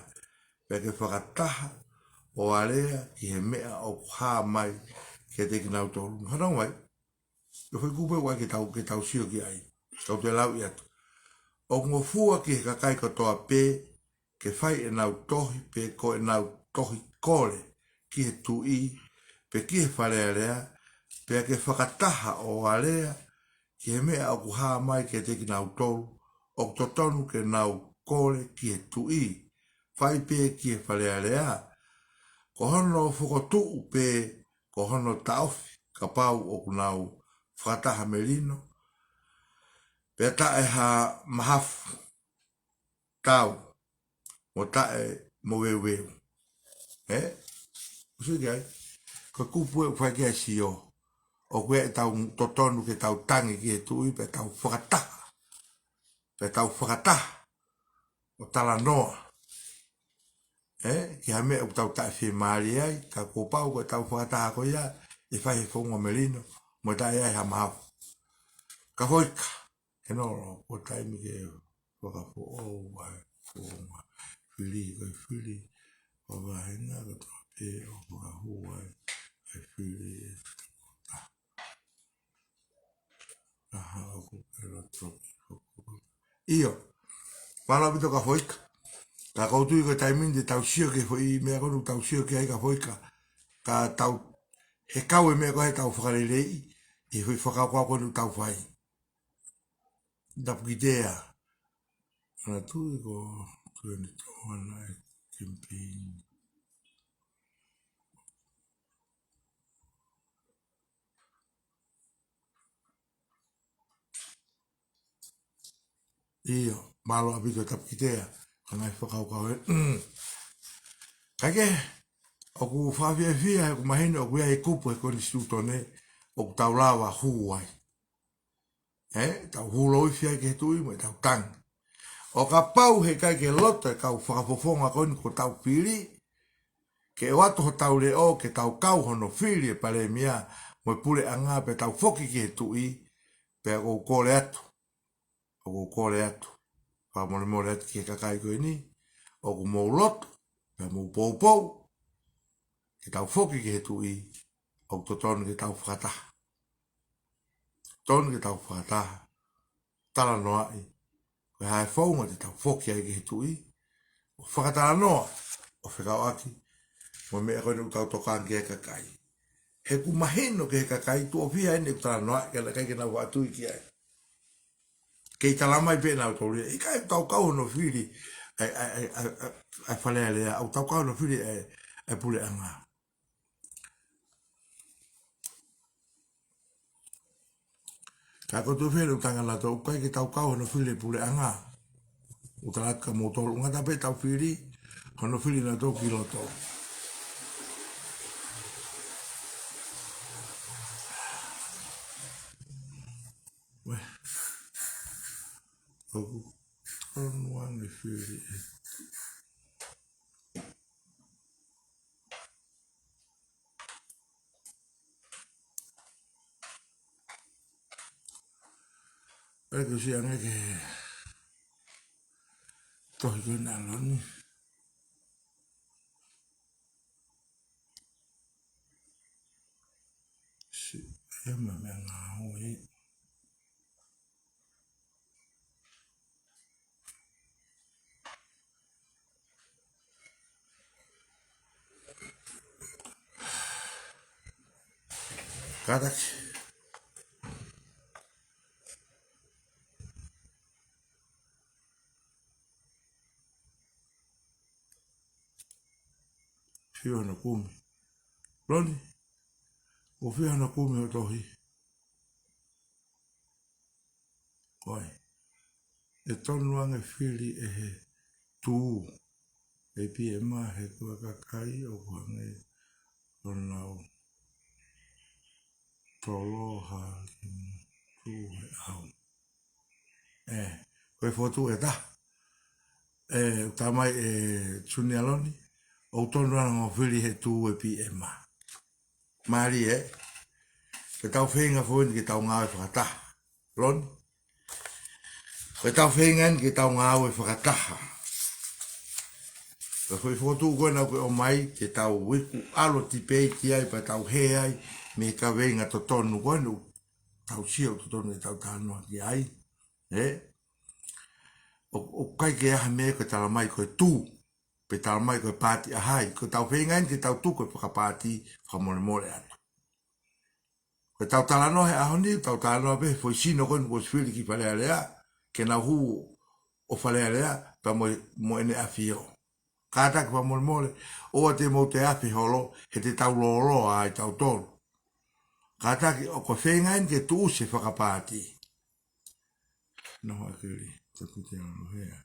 pea ke fakataha ʻo alea ki he meʻa ʻoku hā mai kiate kinautolu. Hanga mai, ʻa e foʻi kupu ʻoku ʻai ke tau, ke tau sio ki ai. Tau toe lau atu. ʻOku ngofua ki he kakai kotoa pē ke fai ʻenau tohi pe ko ʻenau tohi kole ki he tuʻi, pe ki he Fale Alea, pea ke fakataha ʻo alea ki he meʻa ʻoku hā mai kiate kinautolu, ʻoku totonu ke nau kole ki he tuʻi, fai pē ki he Fale Alea. Ko hono fokotuʻu pē, ko hono taʻofi, kapau ʻoku nau fakataha melino, pea taʻe ha mahafu, tau, mo taʻe moveuveu. Ē? Sio ki ai. Ko e kupu ē ʻoku fai ki ai e sio. ʻOku ʻi ai ʻetau totonu ke tau tangi ki he tuʻi, pea tau fakataha. Pea tau fakataha ʻo talanoa. Ē? Ki ha meʻa ʻoku tau taʻefiemālie ai, ka kuo pau ko ʻetau fakataha ko ia, ʻe fai he founga melino, mo taʻe ʻi ai ha mahafu. Kafoika. He nolo, ko e taimi ke fakafoʻou ai, founga, fili, ko e fili, ko e vāhenga, ko e tope, ʻo fakahū ai, ʻa e fili, ʻe taha. Taha ʻoku ʻelo tope, foʻou. ʻIo, mālō ʻaupito Kafoika. Ka ʻoku ou tui ko e taimi ni te tau sio ki he foʻi meʻa ko eni ʻoku tau sio ki ai Kafoika. Ka tau, he kau e meʻa ko ē he tau fakaleleiʻi, ʻi he foʻi fakakaukau ko eni ʻoku tau fai. Tapu ki tea. Ana tui ko twenty-two ana e campaign. ʻIo, mālō ʻaupito Tapu ki tea. Ka ngaahi fakakaukau ē. Kae kehe, ʻoku fakafiefia he ʻoku mahino ʻoku ʻi ai e kupu he konisitūtone ʻoku tau lava hū ai. Ē, tau hū loifi ai ki he tuʻi mo ʻetau tangi. ʻO kapau he ʻikai ke loto e kau fakafofonga ko eni kuo tau fili, ke ʻoatu hotau leʻo ke tau kau hono fili e palēmia mo e puleʻanga pea tau foki ki he tuʻi, pea ʻoku ou kole atu. ʻOku ou kole atu. Fakamolemole atu ki he kakai ko eni, ʻoku mou loto, pea mou poupou, ke tau foki ki he tuʻi, ʻoku totonu ke tau fakataha. Tonu ke tau fakataha, talanoaʻi, ko e hā e founga te tau foki ai ki he tuʻi, ʻo fakatalanoa, ʻo fekauʻaki mo e meʻa ko eni ʻoku tau tokanga ki ai kakai. He ʻoku mahino ki he kakai tuʻo fiha eni ʻoku talanoaʻi, ka ʻoku ʻikai ke nau faʻa tui ki ai. Kei talamai pē ʻe nautolu ia, ʻikai ʻoku tau kau hono fili ʻa e, ʻa e, ʻa e, ʻa e, ʻa e, ʻa e Fale Alea, ʻoku tau kau hono fili ʻa e, ʻa e puleʻanga. Ka ko e tuʻo fiha ʻoku tokanga nautolu, ʻoku ʻikai ke tau kau hono fili e puleʻanga. ʻOku tala atu kia moutolu, ngata pē ʻetau fili, hono fili nautolu ki loto. Uē. ʻOku tonu ange fili ē. ʻE kusi ange ki he tohi ko eni ʻa Loni. Siʻi, ʻe ma meʻa ngāue. Kātaki. Fiha hono kumi. Loni, ʻoku fiha hono kumi hoʻo tohi? Ko e, ʻe tonu ange fili ʻe he tuʻu, ʻe pē ʻe ma he ko e kakai ʻoku hangē ko ʻenau tolo hali tuʻu he ʻau. ʻE, ko e fotu ʻe taha. ʻE, ʻoku talamai ʻe Sunialoni, ʻoku tonu ange hono fili he tuʻu ʻe pē ʻe ma. Mālie, ē? Ke tau feinga foki ke tau ngāue fakataha. Loni. Ko ʻetau feinga eni ke tau ngāue fakataha. Ko e foʻi fokotuʻu ko ena ʻoku ʻomai ke tau iku ʻalu ʻo tipeiti ai pea tau hē ai mei he kaveinga totonu ko ena ʻoku tau sio totonu ʻetau talanoa ki ai. ʻE? ʻO, ʻoku ʻikai ke ʻi ai ha meʻa ko e talamai ko e tuʻu, pe talamai ko e paati ʻa hai, ko ʻetau feinga eni ke tau tuku e fakapaati, fakamolemole atu. Ko ʻetau talanoa he ʻaho ni, tau talanoa pē he foʻi sino ko eni kuo ʻosi fili ki Fale Alea, ke nau hū ʻo Fale Alea, pea mo, mo ʻEne ʻAfio. Kātaki fakamolemole, ʻoua te mou toe afe holo, he te tau lōloa ai tautolu. Kātaki ʻo ko e feinga eni ke tuʻusi e fakapaati. Noho ʻakili, taku te ano hea.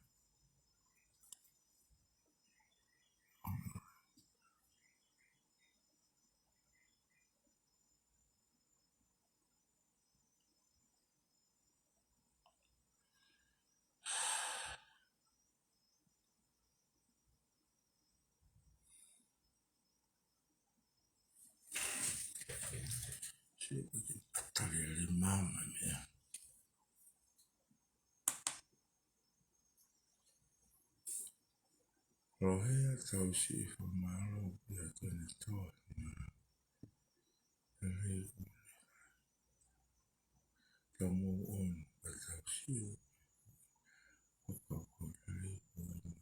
Sio ki he patale le mama mea. Rohea tau siʻi fakamālō pea tone toa. Lelei ʻuli. Tau mou on, pea tau sio. Papa ko lelei ʻuli.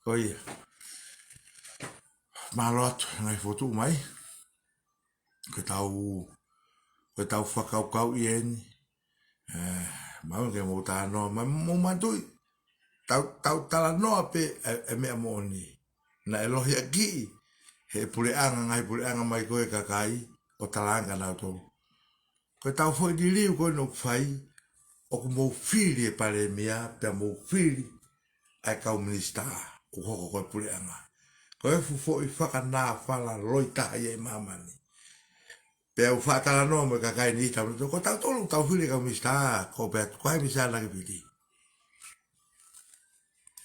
Ko ia. Mālō atu, ngaahi fokotuʻu mai. Ko ʻetau, ko ʻetau fakakaukau ʻi heni. ʻE, mau ke mou talanoa, ma-, mou manatuʻi. Tau, tau talanoa pē ʻa e, ʻa e meʻa moʻoni. Naʻe lohiakiʻi he puleʻanga, ngaahi puleʻanga mai ko e kakai, ʻo talaange kia nautolu. Ko ʻetau foʻi liliu ko ena ʻoku fai, ʻoku mou fili e palēmia, pea mou fili ʻa e kau minisitā, ʻoku hoko ko e puleʻanga. Ko e fuʻu foʻi fakanāfala loi taha ia ʻi māmani. Pea u faʻa talanoa mo e kakai ni tau, ko tautolu tau fili e kau minisitā, ko pea ko hai minisitā naʻa ke fili.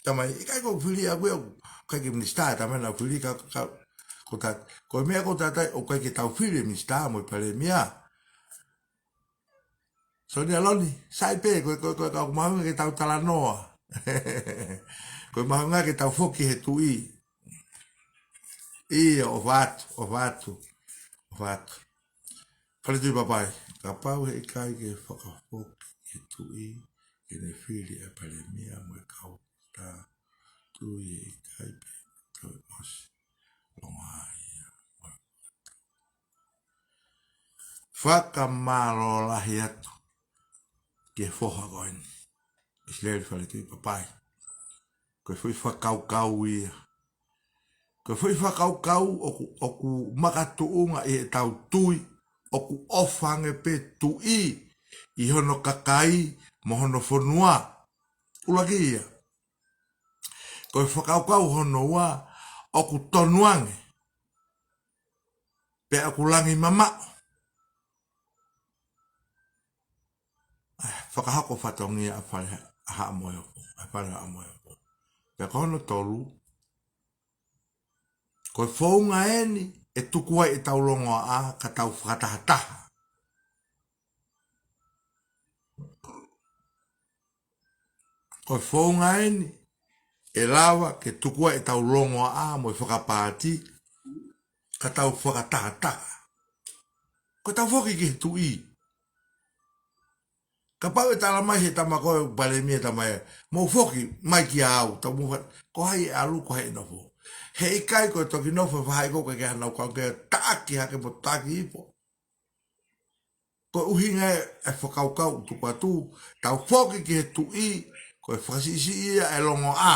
Tamai, ʻikai ko e fili ʻaʻaku ia, ʻikai ke minisitā, tamai naʻa fili ka, ka, ko ta, ko e meʻa ko ta tai, ʻoku ʻikai ke tau fili e minisitā mo e palēmia. Sōnia Loni, sai pē, ko, ko, ko, ka ʻoku mahuʻinga ke tau talanoa. Ko e mahuʻinga ke tau foki he tuʻi. ʻIo, ʻofa atu, ʻofa atu, ʻofa atu. Fale Tuʻi Papai, kapau heʻikai ke fakafoki he tuʻi, ke ne fili e palēmia mo e kau tā tui heʻikai pē toe ʻosi. Longo ai ia. Fakamālō lahi atu ki he foha ko eni. ʻIsileli Fale Tuʻi Papai. Ko e foʻi fakakaukau ia. Ko e foʻi fakakaukau ʻoku, ʻoku makatuʻunga ʻi heʻetau tui, ʻoku ʻofa ange pē tuʻi ʻi hono kakai mo hono fonua. ʻUluaki ia. Ko e fakakaukau hono ua, ʻoku tonu ange. Pea ʻoku langi mamaʻo. ʻA e fakahoko fatongia ʻa e Fale ʻa Haʻa Moheofo, ʻa e Fale ʻa Haʻa Moheofo. Pea ko hono tolu, ko e founga eni ʻe tuku ai ʻetau longoaʻa ka tau fakatahataha. Ko e founga eni ʻe lava ke tuku ai ʻetau longoaʻa mo e fakapaati ka tau fakatahataha. Ko ʻetau foki ki he tuʻi. Kapau ʻe talamai he tama ko e palēmia, tamai, mou foki mai kia au, tau mou fa-, ko hai ʻe ʻalu, ko hai ʻe nofo. Heʻikai ko e toki nofo e faʻahi ko ē ke hanau kau ke taʻaki hake mo taʻaki hifo. Ko e ʻuhinga e, e fakakaukau ʻoku tuku atu, tau foki ki he tuʻi, ko e fakasiʻisiʻi ia e longoaʻa.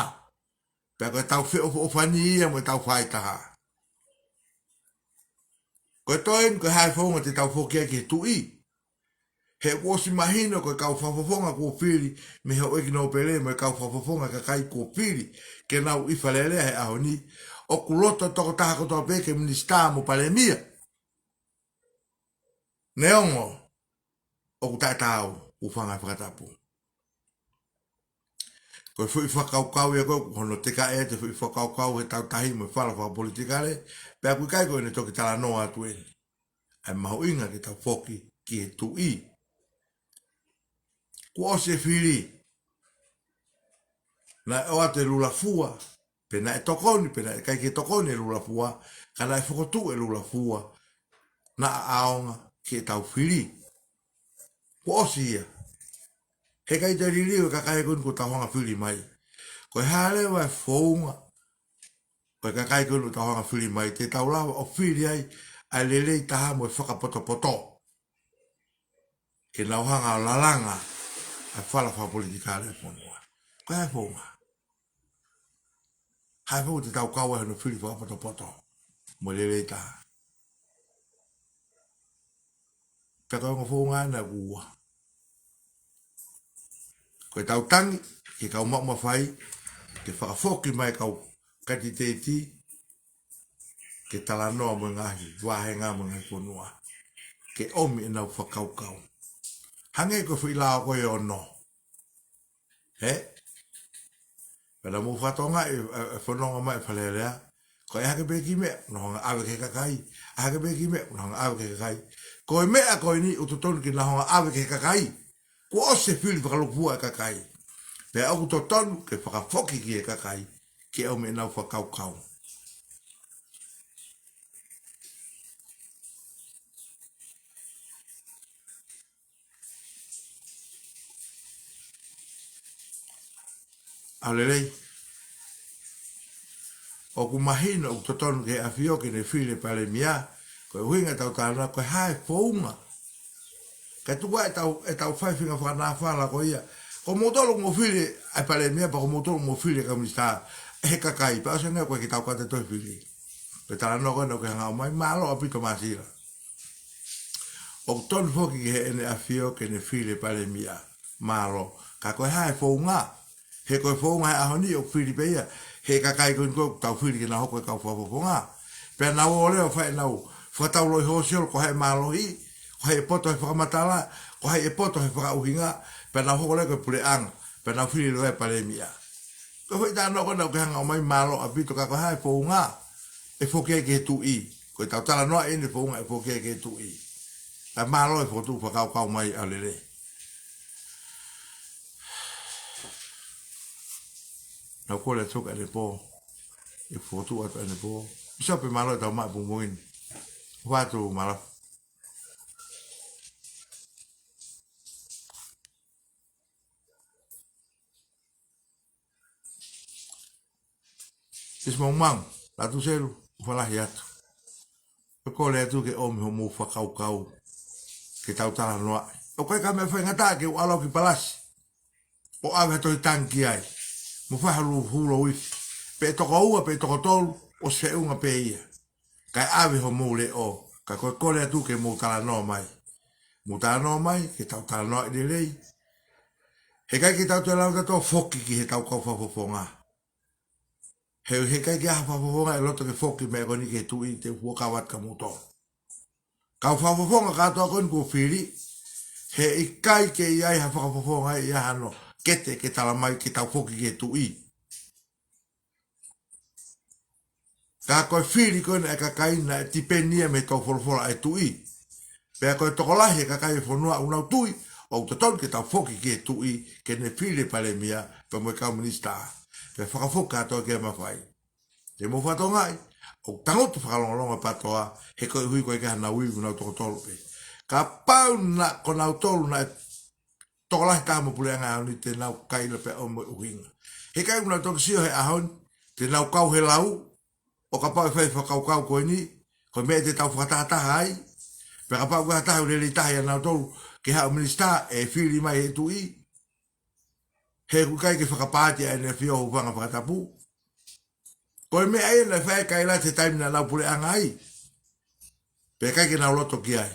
Pea ko ʻetau feʻofoʻofani ia mo ʻetau faitaha. Ko e toe eni ko e hā e founga te tau foki ai ki he tuʻi. He kuo ʻosi mahino ko e kau fakafofonga kuo fili, mei he houʻeiki nōpele mo e kau fakafofonga kakai kuo fili, ke nau ʻi Fale Alea he ʻaho ni, ʻoku loto tokotaha kotoa pē ke minisitā mo palēmia. Neongo ʻoku taʻetaau, hūfanga he fakatapu. Ko e foʻi fakakaukau ia ko ē, hono teka ʻe te foʻi fakakaukau he tautahi mo e fala fakapolitikale, pea ʻoku ʻikai ko ʻene toki talanoa atu eni ʻa e mahuʻinga ke tau foki ki he tuʻi. Kuo ʻosi e fili. Naʻe ʻoatu e lula fua, pe naʻe tokoni, pe naʻe ʻikai ke tokoni e lula fua, ka naʻe fokotuʻu e lula fua, naʻa ʻaonga ke tau fili. Kuo ʻosi ia. He ʻikai toe liliu e kakai ko eni kuo tau hanga fili mai. Ko e hā leva e founga ʻo e kakai ko eni kuo tau hanga fili mai, te tau lava ʻo fili ai ʻa e lelei taha mo e fakapotopoto, ke nau hanga ʻo lalanga ʻa e fala fakapolitikale ʻo e fonua. Ko e hā e founga? Hā e founga te tau kau ai hono fili fakapotopoto mo e lelei taha? Pea ko e ongo founga ena ʻe ua. Ko e tau tangi ki he kau maʻu mafai ke fakafoki mai e kau kanititeiti ke talanoa mo e ngaahi vāhenga mo e ngaahi fonua, ke ʻomi ʻenau fakakaukau. Hangē ko e foʻi lao ko ē ʻe ono. He? Pea naʻa mou fakatokangaʻi e, e, e fononga mai e Fale Alea. Ko e hā hake pē kiʻi meʻa, nau hanga ʻave ki he kakai. Hā hake pē kiʻi meʻa, nau hanga ʻave ki he kakai. Ko e meʻa ko eni ʻoku totonu ke nau hanga ʻave ki he kakai. Kuo ʻosi e fili fakalūkufua e kakai. Pea ʻoku totonu ke fakafoki ki he kakai, ke ʻomi ʻenau fakakaukau. ʻAho lelei. ʻOku mahino ʻoku totonu ki he ʻAfio ke ne fili e palēmia, ko e ʻuhinga ʻetau talanoa, ko e hā e founga. Kae tuku ā ʻetau, ʻetau fai e faʻahinga fakanāfala ko ia. Ko moutolu mou fili ʻa e palēmia, pea ko moutolu mou fili e kau minisitā, ʻe he kakai, pea ʻosi ange ko ē ke tau kata toe fili. Ko e talanoa ko ena ʻoku ke hanga ʻomai, mālō ʻaupito Māsila. ʻOku tonu foki ki heʻene ʻAfio ke ne fili e palēmia. Mālō. Ka ko e hā e founga? He ko e founga he ʻaho ni ʻoku fili pē ia ʻe he kakai ko eni ʻoku tau fili ke nau hoko ko e kau fakafofonga. Pea nau ō leva ʻo fai ʻenau fakataulōʻihi ʻo sio ko hai ʻe mālohi, ko hai ʻe poto he fakamatala, ko hai ʻe poto he fakaʻuhinga, pea nau hoko leva ko e puleʻanga, pea nau fili leva e palēmia. Ko e foʻi talanoa ko ena ʻoku ke hanga ʻomai, mālō ʻaupito, ka ko e hā e founga ʻe foki ai ki he tuʻi? Ko ʻetau talanoa eni e founga ʻe foki ai ki he tuʻi. Kae mālō e fokotuʻu fakakaukau mai, ʻaho lelei. Naʻa ku kole atu ki he ʻanepō, ʻe fokotuʻu atu ʻanepō. Pīsope, mālō e tau maʻu e pongipongi ni. Fatu mālō. Sisi Maumau, Lātūselu, ʻofa lahi atu. ʻOku ou kole atu ke ʻomi hoʻomou fakakaukau ke tau talanoaʻi. ʻOku ʻikai ko ha meʻa faingataʻa ke u ʻalu au ki Palasi ʻo ʻave ha tohi tangi ki ai, mo fai ha lūhulo uifi, pe ʻe toko ua pe ʻe toko tolu, ʻosi feʻunga pē ia. Kae ʻave hoʻomou leʻo, ka ko e kole atu ke mou talanoa mai. Mou talanoa mai, ke tau talanoaʻi lelei. He ʻikai ke tau toe lava ʻo tau foki ki he kau fakafofonga. He, he ʻikai ke ʻi ai ha fakafofonga ʻe loto ke foki e meʻa ko eni ki he tuʻi, te u fuakava atu kia moutolu. Kau fakafofonga kātoa ko eni kuo fili, he ʻikai ke ʻi ai ha fakafofonga ʻe ʻi ai hano kete ke tala mai ke tau foki ki he tuʻi. Ka ko e fili ko ena ʻa e kakai naʻe tipeni ia mei he tau folofola ʻa e tuʻi. Pea ko e tokolahi e kakai e fonua ʻoku nau tui ʻoku totonu ke tau foki ki he tuʻi ke ne fili e palēmia pea mo e kau minisitā. Pea fakafoki kātoa ki he mafai. Te mou fakatokangaʻi, ʻoku tangutu fakalongolongo e PTOA, he koeʻuhi ko e ʻikai ke ʻi ai hanau ivi, nau toko tolu pē. Kapau naʻa ko nautolu naʻe tokolahi taha mo e puleʻanga he ʻaho ni, te nau kaila pea ʻomi e ʻuhinga. He ʻikai ke nau toki sio he ʻaho ni, te nau kau he lau, ʻo kapau ʻe fai e fakakaukau ko eni, ko e meʻa te tau fakatahataha ai, pea kapau ʻe ʻi ai ha taha ʻoku lelei taha ʻia nautolu ke haʻu minisitā, ʻe fili mai ʻe he tuʻi. He ʻoku ʻikai ke fakapaati ʻa ʻEne ʻAfio, hūfanga he fakatapu. Ko e meʻa ia naʻe fai ʻe Kailate he taimi naʻa nau puleʻanga ai. Pea ʻikai ke nau loto ki ai.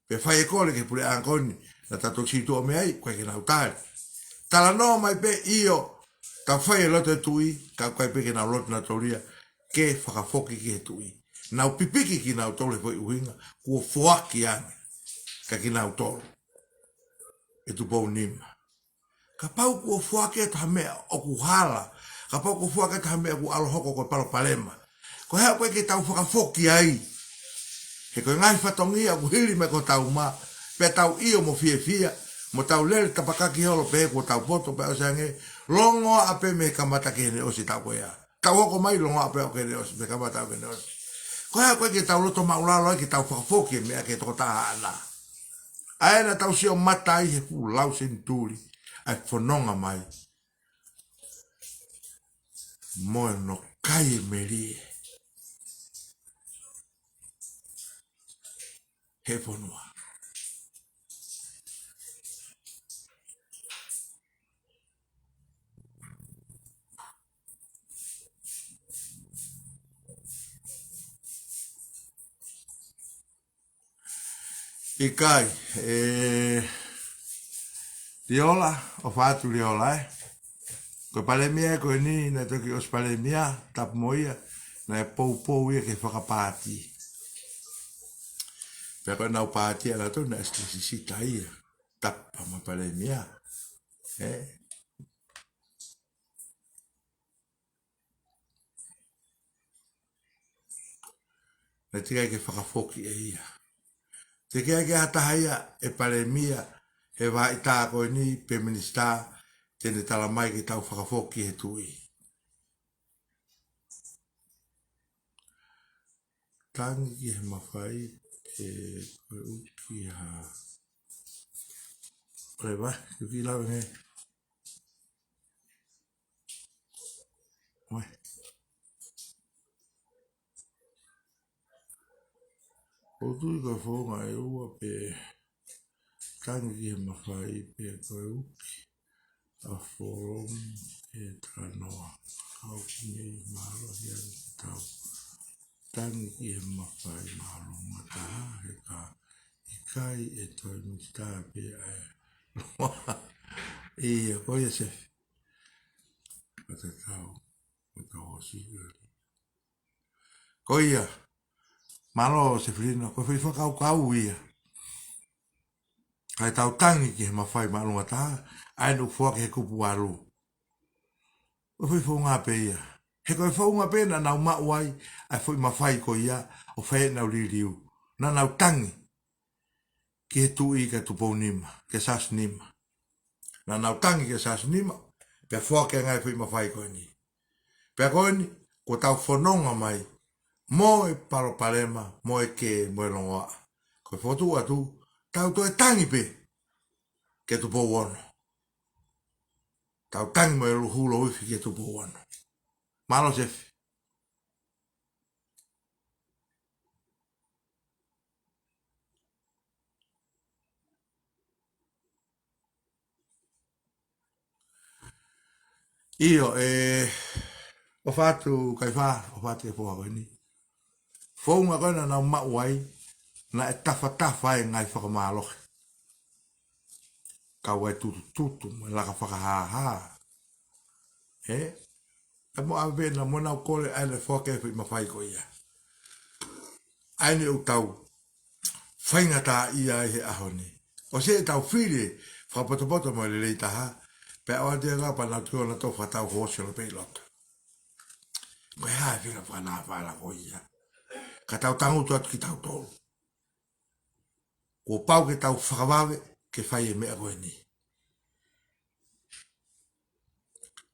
Pea fai e kole ki he puleʻanga ko eni, naʻa tau toki sītuʻa mei ai, ʻikai ke nau tali. Talanoa mai pē, ʻio, tau fai e loto e tuʻi, ka ʻikai pē ke nau loto nautolu ia ke fakafoki ki he tuʻi. Nau pipiki kinautolu he foʻi ʻuhinga kuo foaki ange kia kinautolu ʻe Tupou Nima. Kapau kuo foaki atu ha meʻa ʻoku hala, kapau kuo foaki atu ha meʻa ʻoku ʻalu ʻo hoko ko e palopalema, ko e hā ʻoku ʻikai ke tau fakafoki ai? He ko e ngaahi fatongia ʻoku hili mai ko ʻetau mā, pea tau ʻio mo fiefia, mo tau lele tapakaki holo pē kuo tau poto pē ʻosi ange, longoaʻa pē mei he kamata ki heʻene ʻosi ʻetau ko ia. Tau hoko mai longoaʻa pē ʻo ki heʻene ʻosi, mei he kamata ʻo ki heʻene ʻosi. Ko e hā ʻoku ʻikai ke tau loto maʻulalo ai ke tau fakafoki e meʻa ki he tokotaha ʻaʻana? ʻA ē naʻa tau sio mata ai he fuʻu lau senituli, ʻa e fononga mai mo e nokai e melie he fonua. ʻIkai, ē, Liola, ʻofa atu Liola, ē. Ko e palēmia ko eni, naʻe toki ʻosi palēmia, tapu mo ia, naʻe poupou ia ki he fakapaati. Pea ko ʻenau paati ʻanautolu naʻe sisita ia, tapu mo e palēmia. Ē. Naʻe teʻeki ai ke fakafoki ʻe ia. Teʻeki ai ke ʻi ai ha taha ia ʻe palēmia he vahaʻa ko eni pe minisitā te ne tala mai ke tau fakafoki he tuʻi. Tangi ki he mafai, ē, ko e ʻuki ha. Leva, ʻuki lau ʻe he. Oi. ʻOku ou tui ko e founga ʻe ua pē, tangi ki he mafai pe ko e ʻuki ʻa e folomu ke talanoa. Kau ki he mālohi ange ke tau tangi ki he mafai māʻolunga taha, he ka ʻikai ʻe toe minisitā pē ʻa e. ʻIo, ko ia Sefi. Ka te tau, ka tau ʻosi. Ko ia, mālō Sefilino, ko e foʻi fakakaukau ia. Kae tau tangi ki he mafai māʻolunga taha, ʻa ē naʻe foaki he kupu valu. Ko e foʻi founga pē ia. He ko e founga pē naʻa nau maʻu ai ʻa e foʻi mafai ko ia ʻo fai ʻenau liliu. Naʻa nau tangi ki he tuʻi kia Tupou Nima, kia Siaosi Nima. Naʻa nau tangi kia Siaosi Nima, pea foaki ange ai e foʻi mafai ko eni. Pea ko eni, kuo tau fononga mai mo e palopalema, mo e kē, mo e longoaʻa. Ko e fokotuʻu atu, tau toe tangi pē kia Tupou Ono. Tau tangi mo e luhulu ifi kia Tupou Ono. Mālō Sefi. ʻIo, ē, ʻofa atu Kaifā, ʻofa atu e foha ko eni. Founga ko ē naʻa nau maʻu ai, naʻe tafatafa ai e ngaahi fakamālohi. Kau ai tutututu, mo e laka fakahāhā. Ē? ʻE mo ʻave na mo nau kole ʻa ē naʻe foaki e foʻi mafai ko ia. ʻA eni ʻoku tau faingataʻaʻia ai he ʻaho ni. ʻOsi ʻetau fili e fakapotopoto mo e lelei taha, pea ʻoua te anga pea nau tō na tō fakatau hōselo pē ʻi loto. Ko e hā e fila fakanāfala ko ia. Ka tau tangutu atu kitautolu. Kuo pau ke tau fakavave ke fai e meʻa ko eni.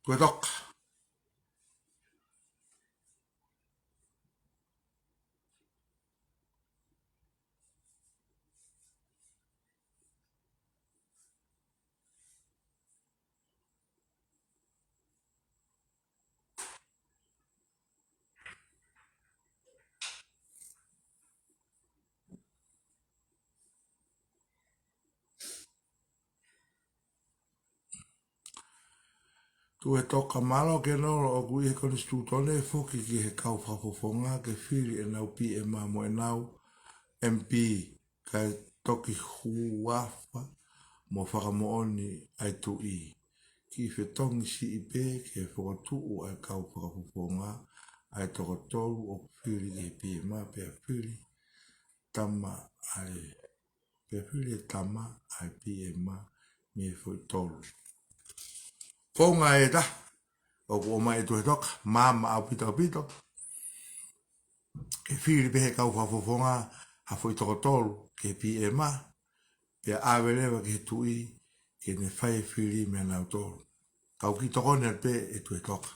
Tuʻe Toka. Tuʻe Toka, mālō Kenolo, ʻoku ʻi he konisitūtone foki ki he kau fakafofonga ke fili ʻenau P M mo ʻenau M P kae toki huafa mo fakamoʻoni ʻa e tuʻi. Kiʻi fetongi siʻi pē ke fokotuʻu ʻa e kau fakafofonga ʻa e toko tolu ʻoku fili ki he P M A, pea fili tama ʻa e, pea fili e tama ʻa e P M A mei he foʻi tolu. Founga ʻe taha ʻoku ʻomai ʻe Tuʻi Toka, maama ʻaupito ʻaupito, ke fili pē ʻe he kau fakafofonga ha foʻi toko tolu ki he P M A, pea ʻave leva ki he tuʻi ke ne fai e fili meia nautolu. Ka ʻoku kiʻi tokoni atu pē ʻe Tuʻi Toka.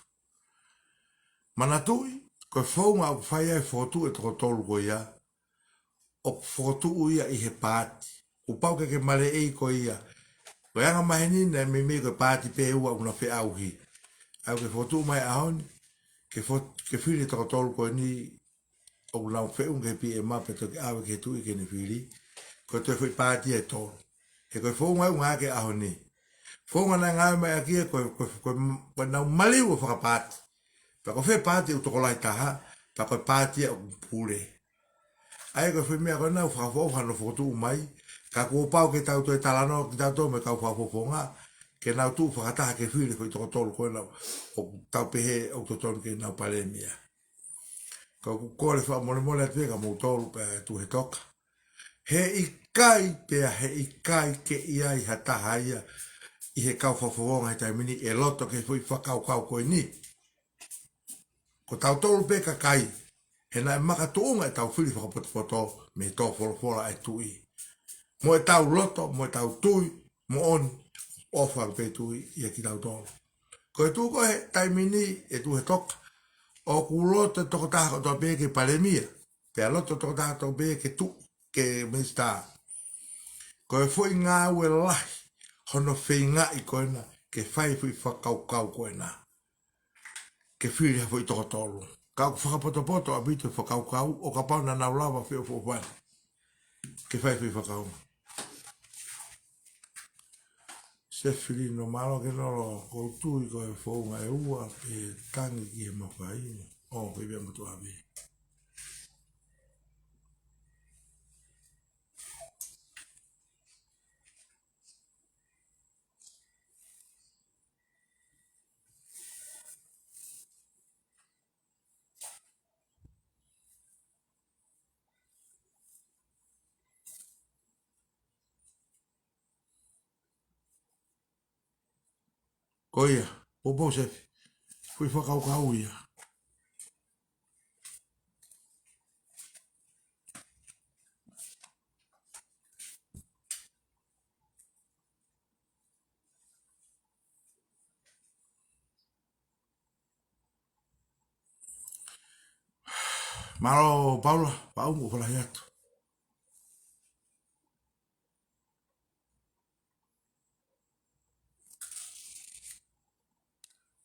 Manatuʻi, ko e founga ʻoku fai ai e fokotuʻu e toko tolu ko ia, ʻoku fokotuʻu ia ʻi he paati. Kuo pau ke ke maleʻei koe ia. Ko e anga maheni naʻe meimei ko e paati pē ʻe ua ʻoku na feʻauhi. ʻA ia ʻoku ke fokotuʻu mai he ʻaho ni, ke fo-, ke fili e toko tolu ko eni ʻoku nau feʻunga ki he P M A pea toki ʻave ki he tuʻi ke ne fili. Ko e toe foʻi paati ʻe tolu. He ko e founga ʻoku ngāueʻaki he ʻaho ni. Founga naʻe ngāueʻaki ia ko e, ko e, ko e, ko ʻenau maliu ʻo e fakapaati. Pea ko fē paati ʻoku tokolahi taha, pea ko e paati ia ʻoku pule. ʻA ia ko e foʻi meʻa ko ena ʻoku fakaʻofoʻofa hono fokotuʻu mai, ka kuo pau ke tau toe talanoa kitautolu mo e kau fakafofonga, ke nau tuʻu fakataha ke fili e foʻi toko tolu ko ena ʻoku tau pehē ʻoku totonu ke nau palēmia. Ka ʻoku ou kole fakamolemole atu pē kia moutolu pea Tuʻi Toka. He ʻikai pea he ʻikai ke ʻi ai ha taha ia ʻi he kau fakafofonga he taimi ni ʻe loto ki he foʻi fakakaukau ko eni. Ko tautolu pē kakai, he naʻe makatuʻunga ʻetau fili fakapotopoto mei he tō folofola ʻa e tuʻi. Mo ʻetau loto, mo ʻetau tui, moʻoni, ʻofa pē tuʻi ia kitautolu. Ko e tuʻu ko ē he taimi ni ʻe Tuʻi Toka, ʻoku loto e tokotaha kotoa pē ke palēmia, pea loto e tokotaha kotoa pē ke tuʻi, ke minisitā. Ko e foʻi ngāue lahi hono feingaʻi ko ena ke fai e foʻi fakakaukau ko ena ke fili ha foʻi toko tolu. Ka ʻoku fakapotopoto ʻaupito e fakakaukau ʻo kapau naʻa nau lava feʻofoʻofani ke fai e foʻi fakakaukau. Sefilino, mālō ke nolo, ʻoku ou tui ko e founga ʻe ua pē tangi ki he mafai. ʻO, ko e meʻa motuʻa pē. Ko ia, poupou Sefi. Foʻi fakakaukau ia. Mālō Paula, pau mo falahi atu.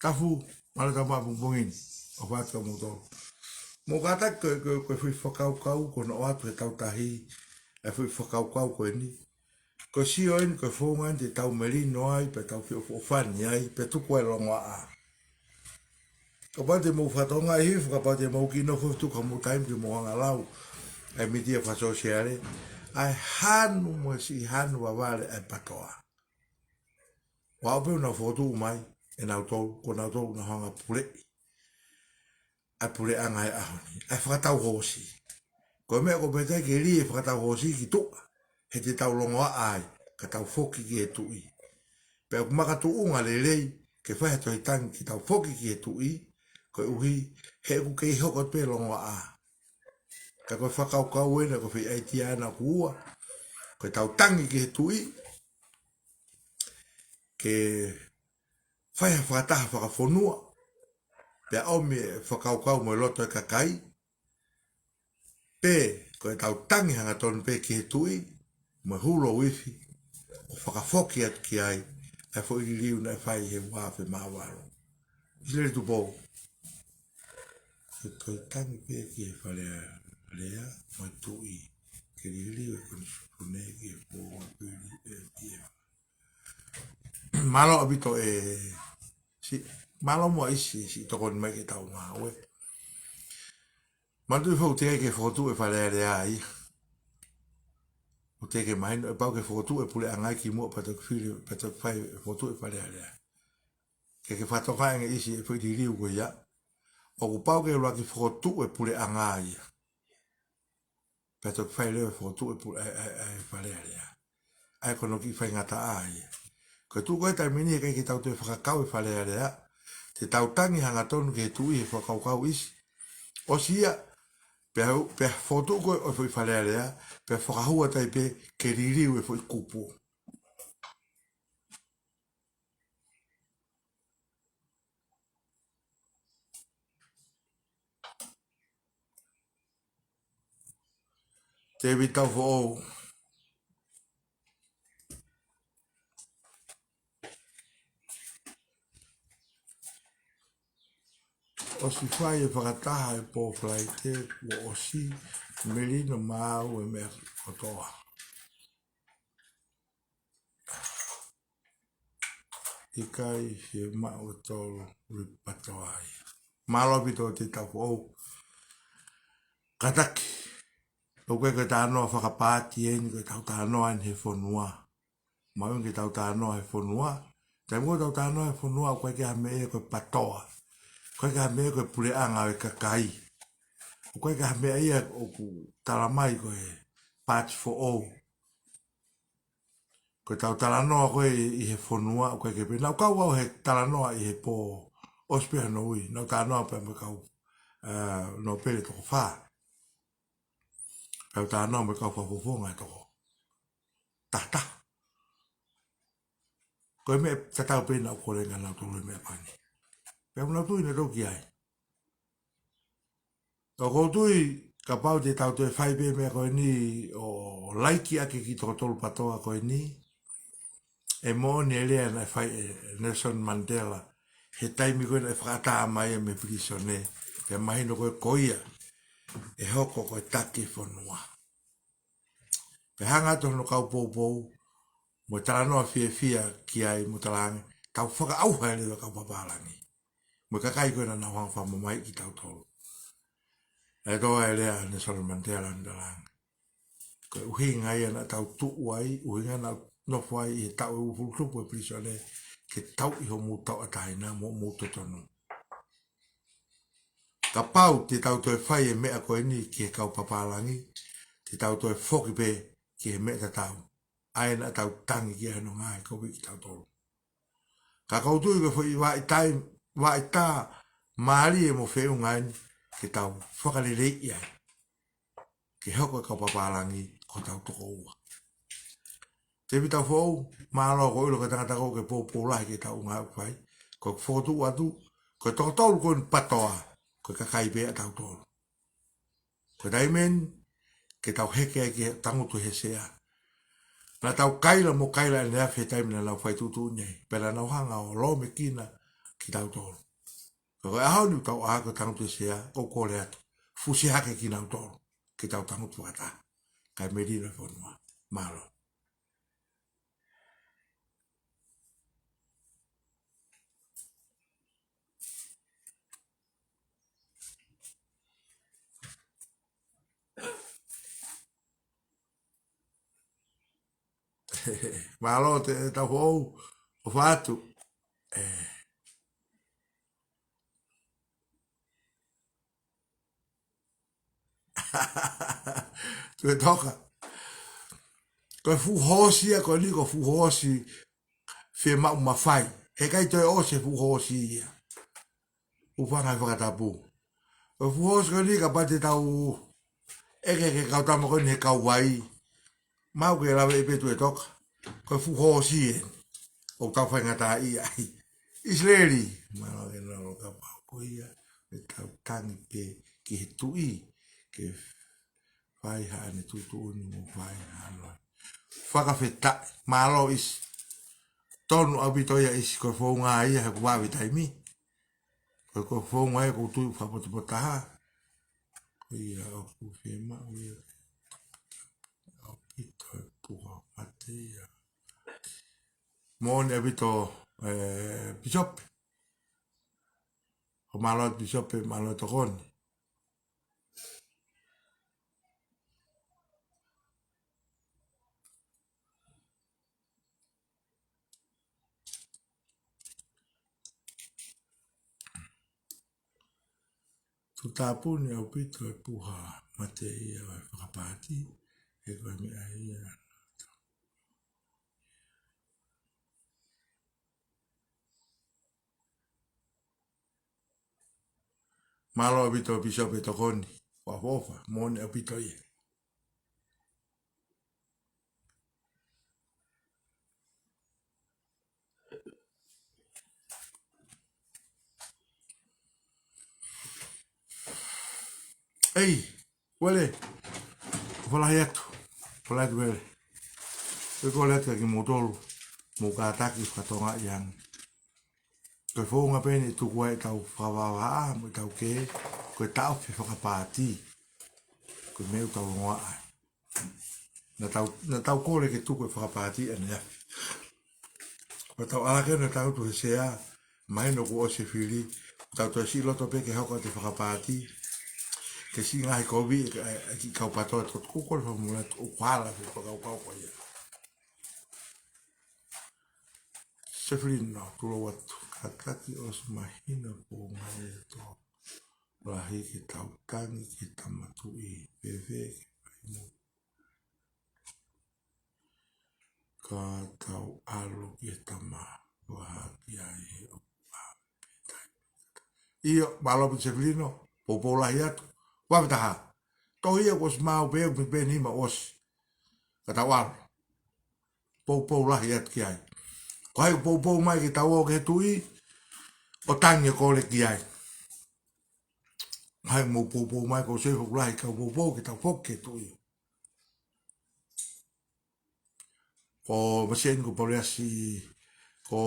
Tafu, mālō e tau maʻu pongipongi ni, ʻofa atu kia moutolu. Mou kātaki ko e, ko e, ko e foʻi fakakaukau, ko hono ʻoatu he tautahi, e foʻi fakakaukau ko eni. Ko e sio eni, ko e founga eni te tau melino ai, pea tau feʻofoʻofani ai, pea tuku ai e longoaʻa. Kapau te mou fakatokangaʻi hifo, kapau te mou kiʻi nofo tuku hamou taimi ke mou hanga ʻo lau ʻa e mītia fakasōsiale, ʻa e hanu mo e siʻi hanu vavale ʻa e PTOA. ʻO aʻu pē ʻo nau fokotuʻu mai ʻe nautolu, ko nautolu ʻoku nau hanga ʻo puleʻi ʻa e puleʻanga he ʻaho ni, ʻa e fakatau hoosi. Ko e meʻa ʻoku pehē ai ke lī e fakatau hoosi ki tuʻa, he te tau longoaʻa ai, ka tau foki ki he tuʻi. Pea ʻoku makatuʻunga lelei ke fai ha tohi tangi ke tau foki ki he tuʻi, koeʻuhi he ʻoku kei hoko atu pē e longoaʻa. Ka ko e fakakaukau ena, ko e foʻi ʻaitia ena ʻoku ua, ko ʻetau tangi ki he tuʻi, ke fai ha fakataha fakafonua, pea ʻomi e fakakaukau mo e loto e kakai, pe ko ʻetau tangi hangatonu pē ki he tuʻi, mo e hulu ʻo e uifi, ʻo fakafoki atu ki ai ʻa e foʻi liliu naʻe fai he ua afe mā valu. ʻIsileli Tupou. Ke toe tangi pē ki he Fale Alea mo e tuʻi, ke liliu e konisitūtone ki he foʻi pili e pia. Mālō ʻaupito e si, mālō muʻa ʻIsi, siʻi tokoni mai ki heʻetau ngāue. Manatuʻi foki teʻeki ke fokotuʻu e Fale Alea ia. ʻOku teʻeki ke mahino, ʻe pau ke fokotuʻu e puleʻanga ia kimuʻa pea toki fili, pea toki fai e fokotuʻu e Fale Alea. Ke ke fakatokangaʻi ange ʻIsi e foʻi liliu ko ia. ʻoku pau ke ʻuluaki fokotuʻu e puleʻanga ia. Pea toki fai leva e fokotuʻu e pule-, ʻa e, ʻa e, ʻa e Fale Alea. ʻA ia ko hono kiʻi faingataʻa ia. Ko e tuʻu ko ē taimi ni ʻe ʻikai ke tau toe fakakau e Fale Alea. Te tau tangi hangatonu ki he tuʻi he fakakaukau ʻisi. ʻOsi ia, pea, pea fokotuʻu ko ē ʻo e foʻi Fale Alea, pea fakahua tai pē ke liliu e foʻi kupu. Tēvita Taufoʻou. ʻOsi fai e fakataha e pō Falaite, kuo ʻosi melino maʻu e meʻa kotoa. ʻIkai fiemaʻu ʻe Tolu Lipatoa ia. Mālō ʻaupito Tēvita Taufoʻou. Kātaki, ʻoku ʻikai ko e talanoa fakapaati eni, ko ʻetau talanoa eni he fonua. Mahuʻinga ke tau talanoa he fonua. Taimi ko ē ʻoku tau talanoa he fonua, ʻoku ʻikai ke ʻi ai ha meʻa ia ko e patoa. ʻOku ʻikai ke ʻi ai ha meʻa ia ko e puleʻanga ʻo e kakai. ʻOku ʻikai ke ʻi ai ha meʻa ia ʻoku talamai ko e paati foʻou. Ko ʻetau talanoa ko ē ʻi he fonua, ʻoku ʻikai ke pē. Naʻá ku kau au he talanoa ʻi he pō ʻosi pē hono ui. Naʻá ku talanoa pē mo e kau, ā, nōpele toko fā. Kau talanoa mo e kau fakafofonga ʻe toko taha taha. Ko e meʻa tatau pē naʻá ku kole kia nautolu e meʻa ko eni. Pea mo nautolu naʻa tau ki ai. ʻOku ou tui kapau te tau toe fai pē meʻa ko eni ʻo laiki ʻaki ki toko Tolu Patoa ko eni. ʻE moʻoni e lea naʻe fai ʻe Nelson Mandela he taimi ko ē naʻe fakaʻatā mai ia mei pilīsone, pea mahino ko ē ko ia ʻe hoko ko e taki e fonua. Pea hanga atu hono kau poupou mo e talanoa fiefia ki ai mo talaange, tau fakaʻauha e leva kau papālangi mo e kakai ko ē naʻa nau hanga fakamamahiʻi kitautolu. ʻE toa e lea ʻa Nelson Mandela ʻo talaange, ko e ʻuhinga ia naʻa tau tuʻu ai, ʻuhinga naʻa nofo ai ʻi he taʻu ʻe uofulu tupu he pilīsone, ke tauʻi homou tauʻatāina mo homou totonu. Kapau te tau toe fai e meʻa ko eni ki he kau papālangi, te tau toe foki pē ki he meʻa tatau. ʻA ia naʻa tau tangi ki ai hono ngaahi kovi kitautolu. Ka ʻoku ou tui ko e foʻi vaʻa tai, vaʻa tā mālie mo feʻunga eni ke tau fakaleleiʻi ai. Ke hoko e kau papālangi ko hotau tokoua. Tēvita Taufoʻou, mālō, ʻoku ou ʻilo ko e tangata ko ē ʻoku poupou lahi ki he ʻū ngāue ʻoku fai. Ko e fokotuʻu atu, ko e toko Tolu ko eni Patoa, ko e kakai pē ʻatautolu. Ko e taimi eni ke tau heke ai ke tangutu he sea. Naʻa tau kaila mo kaila ʻaneafi he taimi naʻa nau fai tuʻutuʻuni ai. Pea naʻa nau hanga ʻo lōmekina kitautolu. Ko e ʻaho ni ʻoku tau ʻā ko e tangutu he sea, ʻoku ou kole atu, fusi hake kinautolu ke tau tangutu fakataha. Kae melino e fonua. Mālō. Mālō Tēvita Taufoʻou, ʻofa atu. ʻE. Tuʻietoka. Ko e fuʻu hoosi ia ko eni, ko e fuʻu hoosi fiemaʻu mafai. He ʻikai toe ʻosi e fuʻu hoosi ia. ʻOku fanga fakatapu. Ko e fuʻu hoosi ko eni kapau te tau ʻeke ki he kau tama ko eni he kauvai. Mau ke lave ʻi pē Tuʻietoka. Ko e fuʻu hoosi eni ʻoku tau faingataʻaʻia ai. ʻIsileli. Mālō ke nalo kapau ko ia. ʻE tau tangi pē ki he tuʻi. Ke fai haʻane tuʻutuʻuni mo fai hano. Fakafetaʻi. Mālō ʻIsi. Tonu ʻaupito ia ʻIsi, ko e founga ia he kuo vave taimi. Ko e, ko e founga ia ʻoku ou tui fakapotopoto taha. Ko ia ʻoku fiemaʻu ia. ʻAupito e puha mate ia. Moʻoni ʻaupito, ē, Pīsope. ʻOku mālō Pīsope, mālō tokoni. Tuʻutāpuni ʻaupito e puha mate ia ʻo e fakapaati, he ko e meʻa ia. Mālō ʻaupito Pīsope e tokoni, ʻofa, ʻofa, moʻoni ʻaupito ia. ʻEi, Uele, ʻofa lahi atu, ʻofa lahi atu Uele. ʻOku ou kole atu kia kimoutolu, mou kātaki fakatonga ian. Ko e founga pē eni ʻe tuku ai ʻetau fakavavevave mo ʻetau kehe, ko e taʻofi e fakapaati. Ko e meʻa ʻoku tau longoaʻa ai. Naʻa tau, naʻa tau kole ke tuku e fakapaati ʻaneafi. Ko ʻetau ʻalake naʻa tau tuʻu he sea, mahino kuo ʻosi e fili, tau toe siʻi loto pē ke hoko atu e fakapaati. Ke siʻi ngaahi kovi, e, e, e kiʻi kau PATOA, ʻoku ou kole fakamolemole atu, ʻoku hala e fakakaukau ko ia. Sefilino, tulou atu. Kātaki ʻosi mahino ko e ngaahi ʻeto lahi ke tau tangi ki he Tama Tuʻi. Fēfē ke fai mo ka tau ʻalu ki he Tama, ʻoku ʻi ai e ʻofa pē taimi. ʻIo, mālō ʻaupito Sefilino, poupou lahi atu. Vave taha. Tohi ia kuo ʻosi maʻu pē, ʻoku pehē ni ma ʻosi. Ka tau ʻalu. Poupou lahi atu ki ai. Ko hai ʻoku poupou mai ke tau ō ki he Tuʻi, ʻo tangi ʻo kole ki ai. Ko hai ʻoku mou poupou mai, ko e sio foki lahi kau poupou ke tau foki ki he Tuʻi. Ko Masieni, ko Pauleasi, ko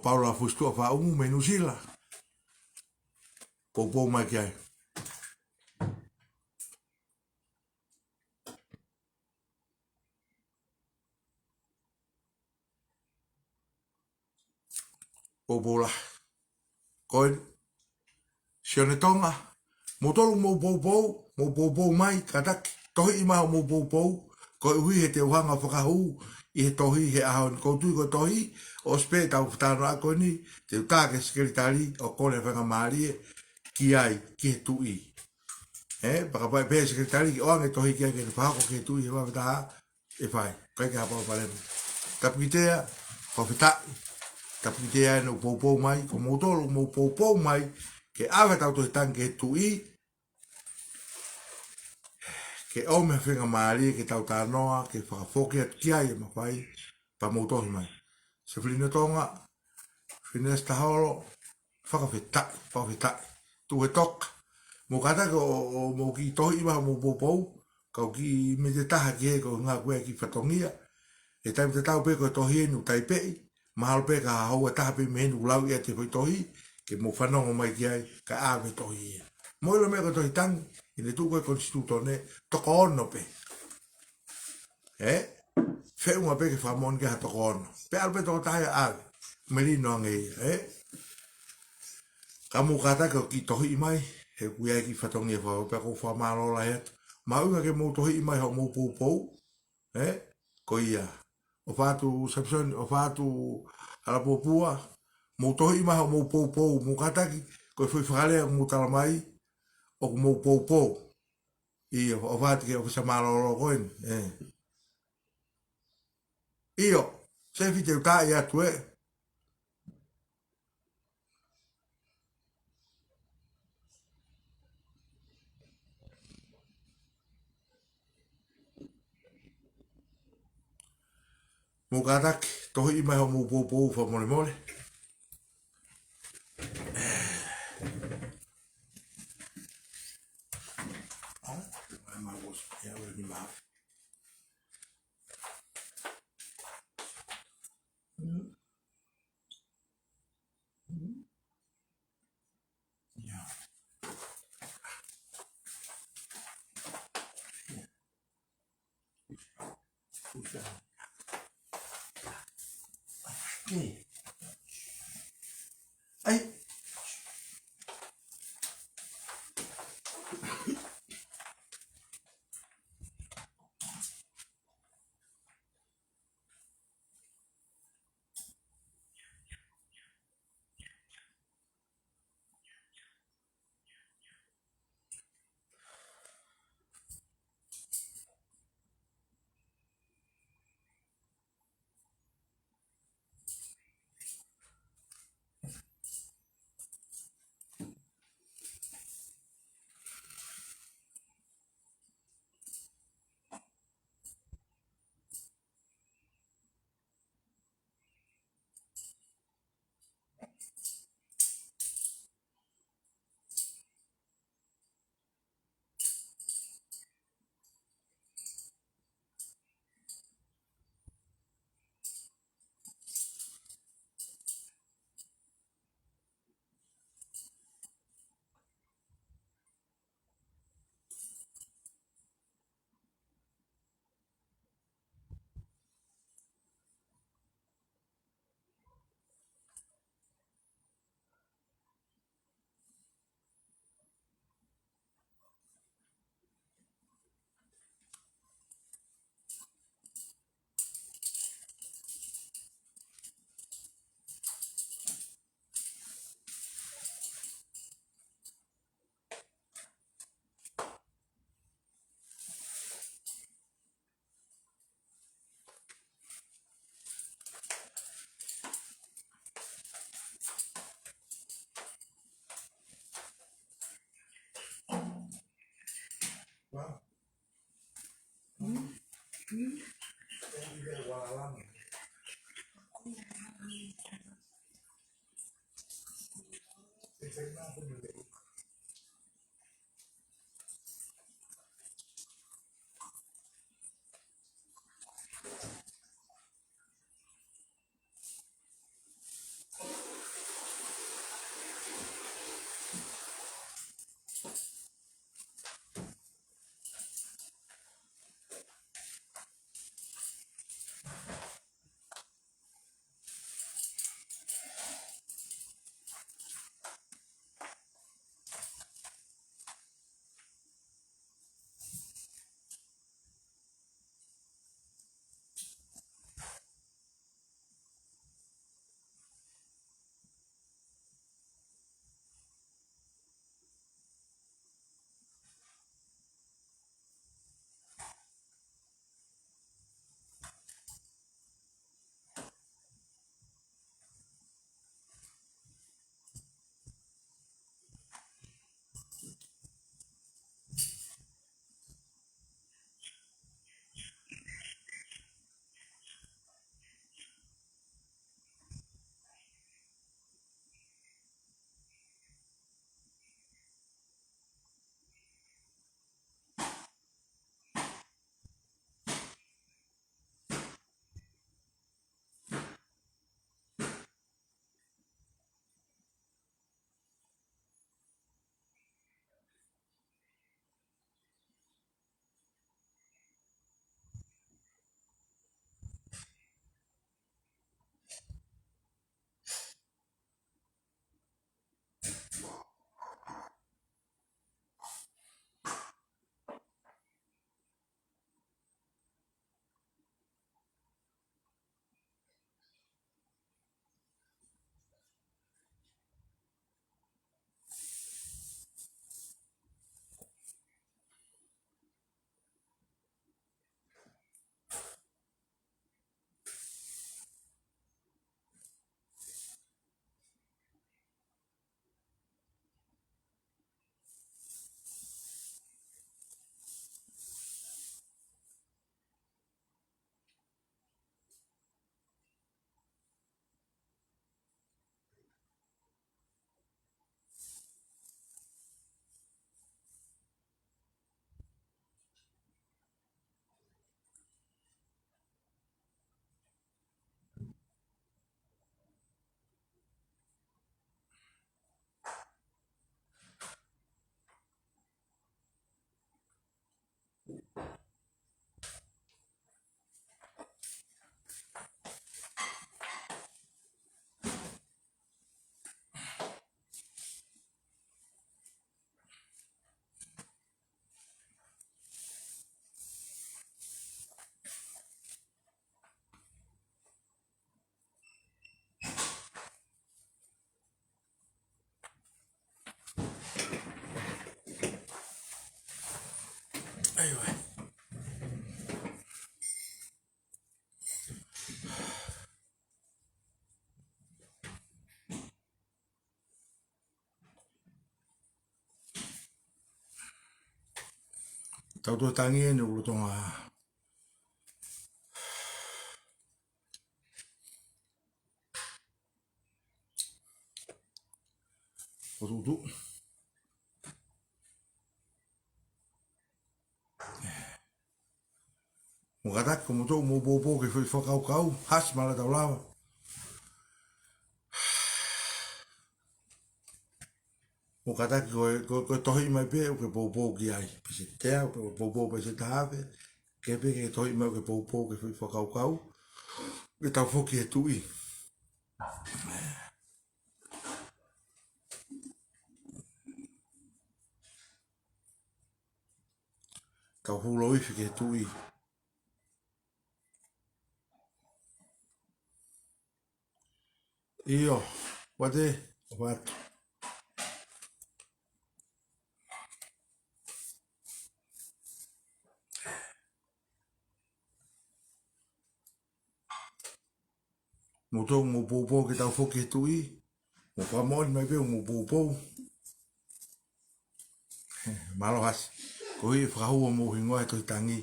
Paula Fusituʻa Faʻumu mei Nuʻusila. Poupou mai ki ai. Poupou lahi. Ko e Sione Tonga, moutolu mou poupou, mou poupou mai, kātaki, tohiʻi mai hoʻomou poupou, koeʻuhi he te u hanga ʻo fakahū ʻi he tohi he ʻaho ni. ʻOku ou tui ko e tohi, ʻosi pē ʻetau talanoa ko eni, te u tā ki he sekelitali, ʻo kole ha faingamālie, ki ai, ki he Tuʻi. ʻE, fakapapauʻi pē sekelitali, ke ʻoange tohi ki ai ke ne fakahoko ki he Tuʻi, he vave taha, ʻe fai, ʻikai ke ha palopalema. Tapu ki tea, fakafetaʻi. Tapu ki tea ʻene ʻoku poupou mai, ko moutolu mou poupou mai, ke ʻave ʻetau tohi tangi ki he Tuʻi, ke ʻomi ha faingamālie ke tau talanoa, ke fakafoki atu ki ai e mafai, pea mou tohi mai. Sefilino Tonga, Finesi Taholo, fakafetaʻi, fakafetaʻi. Tuʻu he toka. Mou kātaki ʻo, ʻo, ʻo mou kiʻi tohiʻi mai hoʻomou poupou, kau kiʻi mete taha ki he ko e ngāue ki he fatongia. He taimi tatau pē ko e tohi eni ʻoku taipeʻi, mahalo pē ka houa ʻe taha pē mei heni ʻoku lau ia ʻe he foʻi tohi, ke mou fanongo mai ki ai, kae ʻave e tohi ia. Mou ʻilo e meʻa ko e tohi tangi, ʻi heʻene tuʻu ko e konisitūtone, toko ono pē. ʻE? Feʻunga pē ke fakamoʻoni ki ha toko ono. Pea ʻalu pē toko taha ia ʻave. Melino ange ia, ʻe? Ka mou kātaki ʻo kiʻi tohiʻi mai, he ʻoku ʻi ai e kiʻi fatongia fau, pea ʻoku ou fakamālō lahi atu. Mahuʻinga ke mou tohiʻi mai hoʻomou poupou, ʻe? Ko ia. ʻOfa atu Samisoni, ʻofa atu Halapuapua, mou tohiʻi mai hoʻomou poupou, mou kātaki, ko e foʻi fakalea ʻoku mou tala mai, ʻoku mou poupou. ʻIo, ʻofa atu ki he ʻōfisa mālōlō ko eni, ʻe. ʻIo, Sefi te u tā atu ē. Mou kātaki, tohiʻi mai hoʻomou poupou fakamolemole. ʻAi ē. Tau toe tangi eni ʻo lolotonga ʻo tuʻutuʻu. Mou kātaki, ko moutolu mou poupou ki he foʻi fakakaukau, Hasi, mālō e tau lava. Mou kātaki, ko e, ko e, ko e tohi mai pē ʻoku ke poupou ki ai. Pē se tea, ʻoku ke poupou pē se tahafe. Ke pē ke tohi mai ʻoku ke poupou ki he foʻi fakakaukau. Ke tau foki ki he tuʻi. Tau hū lōifi ki he tuʻi. ʻIo, pea te, ʻofa atu. Moutolu mou poupou ke tau foki ki he tuʻi. Mou fakamoʻoni mai pē ʻoku mou poupou. Mālō Hasi. Ko e fakahū hoʻomou hingoa he tohi tangi.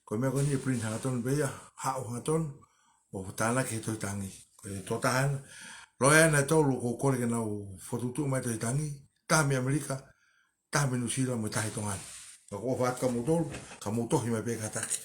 Ko e meʻa ko eni ʻe print hangatonu pē ia, haʻu hangatonu, ʻo tānaki he tohi tangi. Ko e tokotaha ena, loea ena ʻe tolu ʻoku ou kole ke nau fokotuʻutuʻu mai tohi tangi, taha mei ʻAmelika, taha mei Nuʻusila mo e taha ʻi Tonga ni. Ka ʻoku ou ʻofa atu kia moutolu, ka mou tohi mai pē kātaki.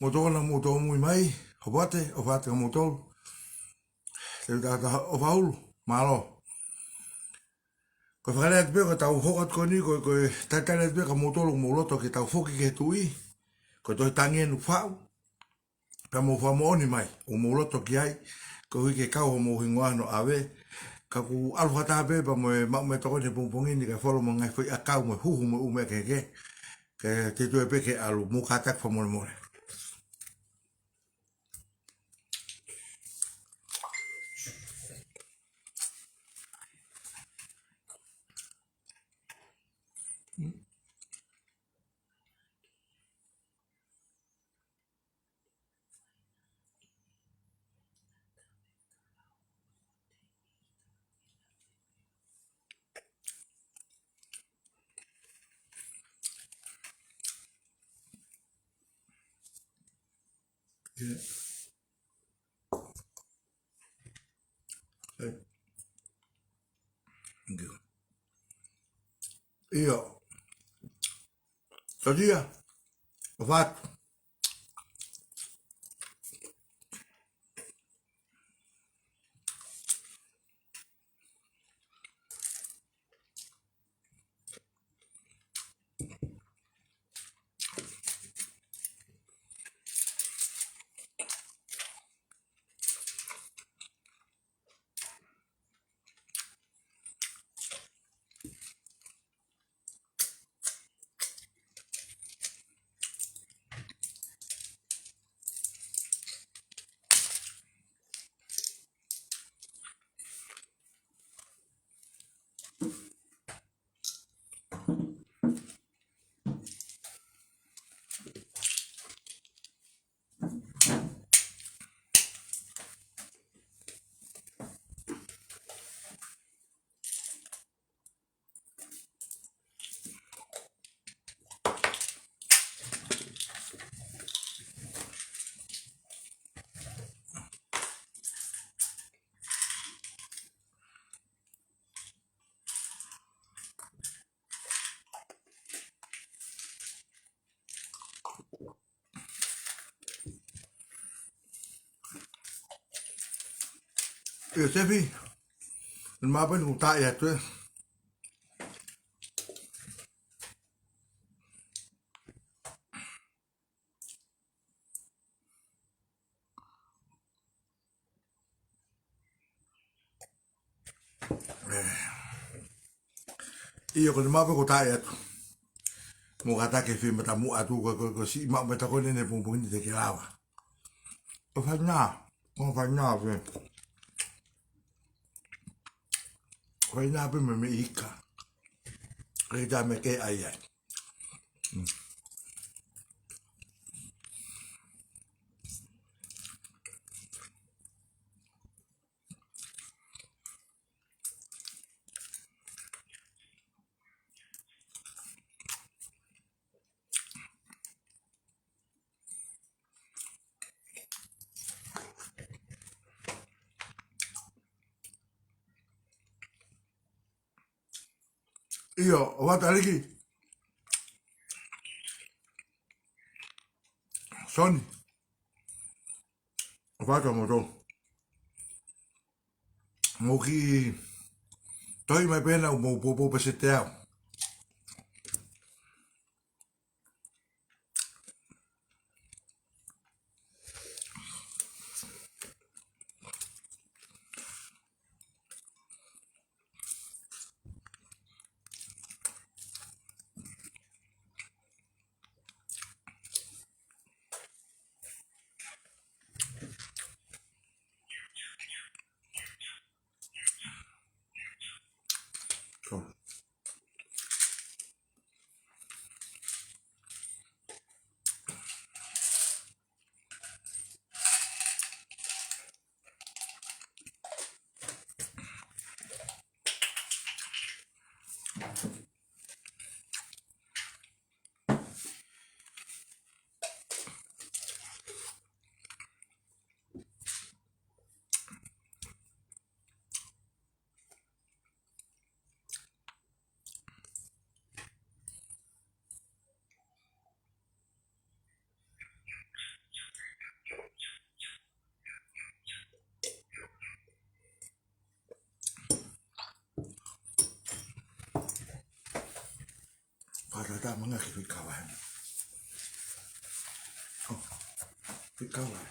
Mou tokoni, mou tōmui mai, ʻofa atu, ʻofa atu kia moutolu. Te u tata ʻofa hulu, mālō. Ko e fakalea atu pē, ko e tau hoko atu ko eni, ko, ko e talitali atu pē kia moutolu, mou loto ke tau foki ki he Tuʻi. Ko e tohi Tangi eni ʻoku faʻu. Pea mou fakamoʻoni mai, ʻoku mou loto ki ai, koeʻuhi ke kau homou hingoa hono ʻave. Ka ʻoku ʻalu fakataha pē, pea mo e maʻu meʻatokoni he pongipongi ni, kae folo mo e ngaahi foʻi ʻakau mo e huhu mo e ʻū meʻa kehekehe. Ke te tue pē ke ʻalu, mou kātaki fakamolemole. Yeah. Hey. Thank you. ʻIo. Tō tia. ʻOfa atu. ʻIo, Sefi. Mālō pē ʻoku taaʻi atu ē. ʻIo, ko e mālō pē ʻoku taaʻi atu. Mou kātaki fie matamuʻa atu ko, ko, ko e siʻi maʻu meʻatokoni eni he pongipongi ni te ke lava. ʻO fai nā, ʻo fai nā pē. Fai nā pē mo e meʻi ika. Ke tā me ke ai ai. Mm. ʻIo, ʻofa atu ʻEiki. Soni. ʻOfa atu moutolu. Mou kiʻi tohi mai pē ʻena ʻoku mou poupou peseti ʻe au. Kātaki manga ke fekau ai. ʻO, fekau ai.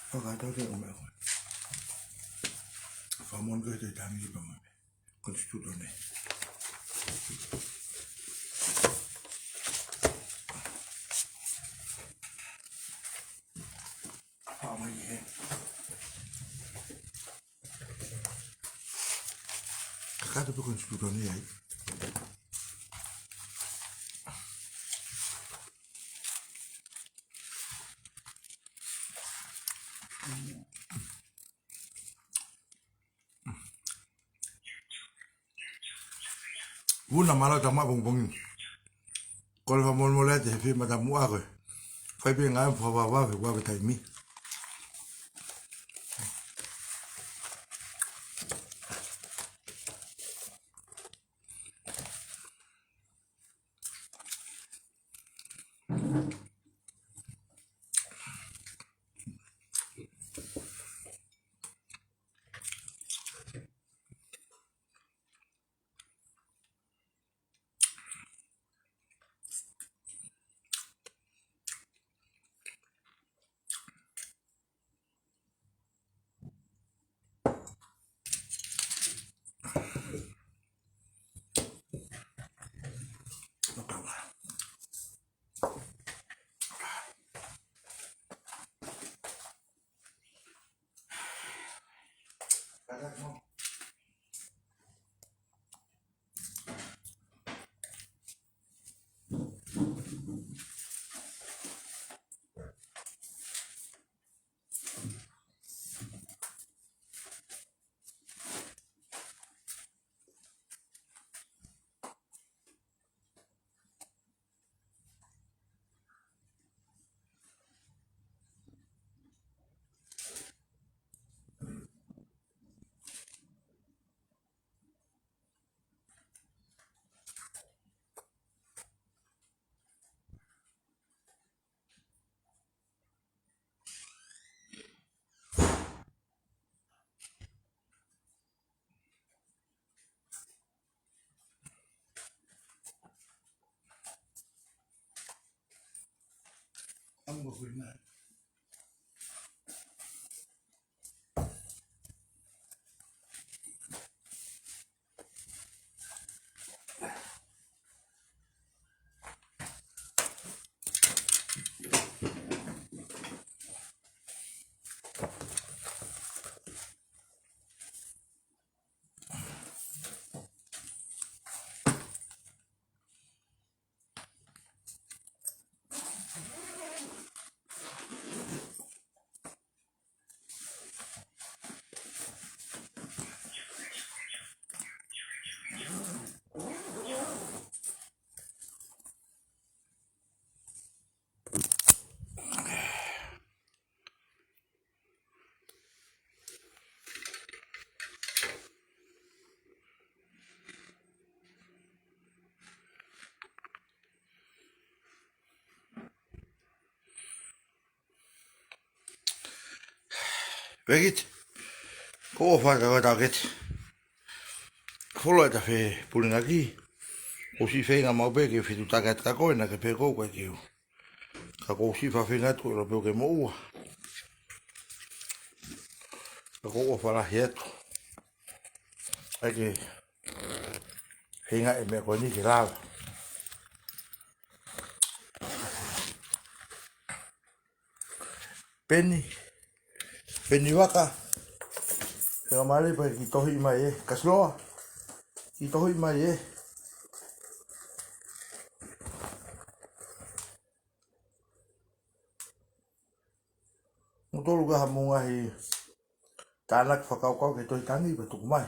Fakatau te o me ko. Fakamon ke te tangi pa mai. Constitution. Fa mai he. Kakato pe Constitution ai. Vuna mālō e tama pongipongi. Kole fakamolemole atu he fie matamuʻa ko ē. Fai pē ngāue fakavavevave he ʻoku ʻave taimi. Pekit, ko e fakakaukau ʻetau kete. Fuoloa ʻeta fepulingaki, ʻosi feinga maʻu pē ke fetuʻutaki atu kia koe naʻa ke pehē ʻoku ʻikai ke u. Ka ʻoku ou siʻi fakafeinga atu ʻe lava pē ke moʻua. Ka ʻoku ou fakalahi atu. ʻAi ke feinga e meʻa ko eni ke lava. Peni. Peni Vaka. Fakamālō pē ki he tohi mai ē. Kasiloa. Ki he tohi mai ē. Mou tolu ka ha mou ngaahi tānaki fakakaukau ki he tohi tangi pea tuku mai.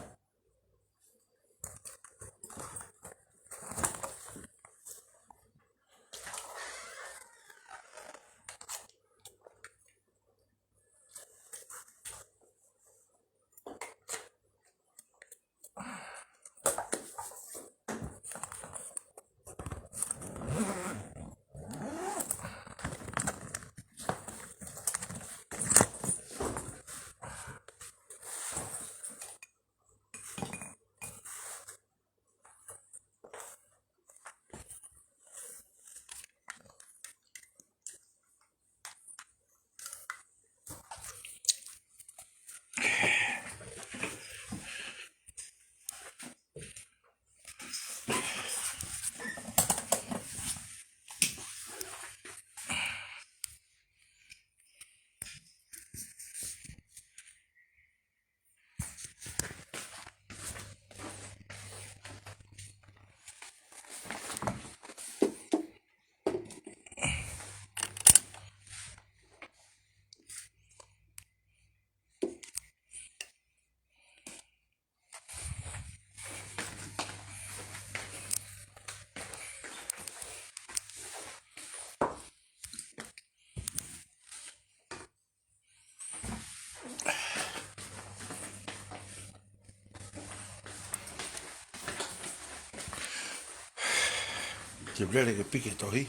Te lele ke piki e tohi.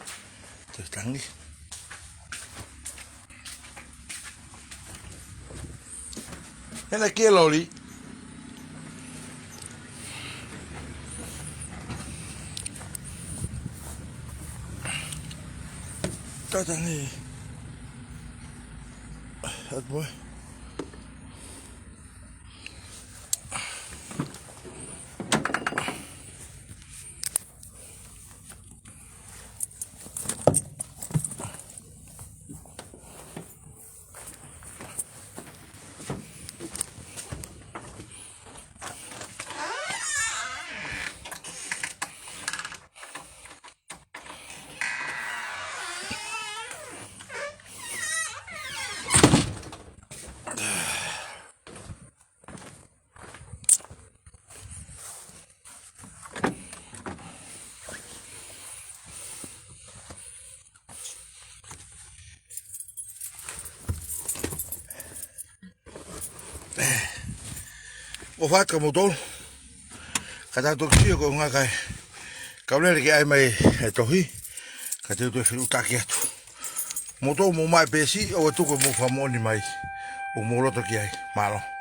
Te tangi. Hena ki e loli. Tatangi. At boy. ʻOfa atu kia moutolu. Ka tau toki sio ko e ʻuhinga ʻoku kau lele ke ʻai mai e tohi. Ka te u toe feʻiloaki atu. Moutolu mou maʻu e peesi, ʻoua ʻe tuku hoʻomou fakamoʻoni mai. ʻOku mou loto ki ai. Mālō.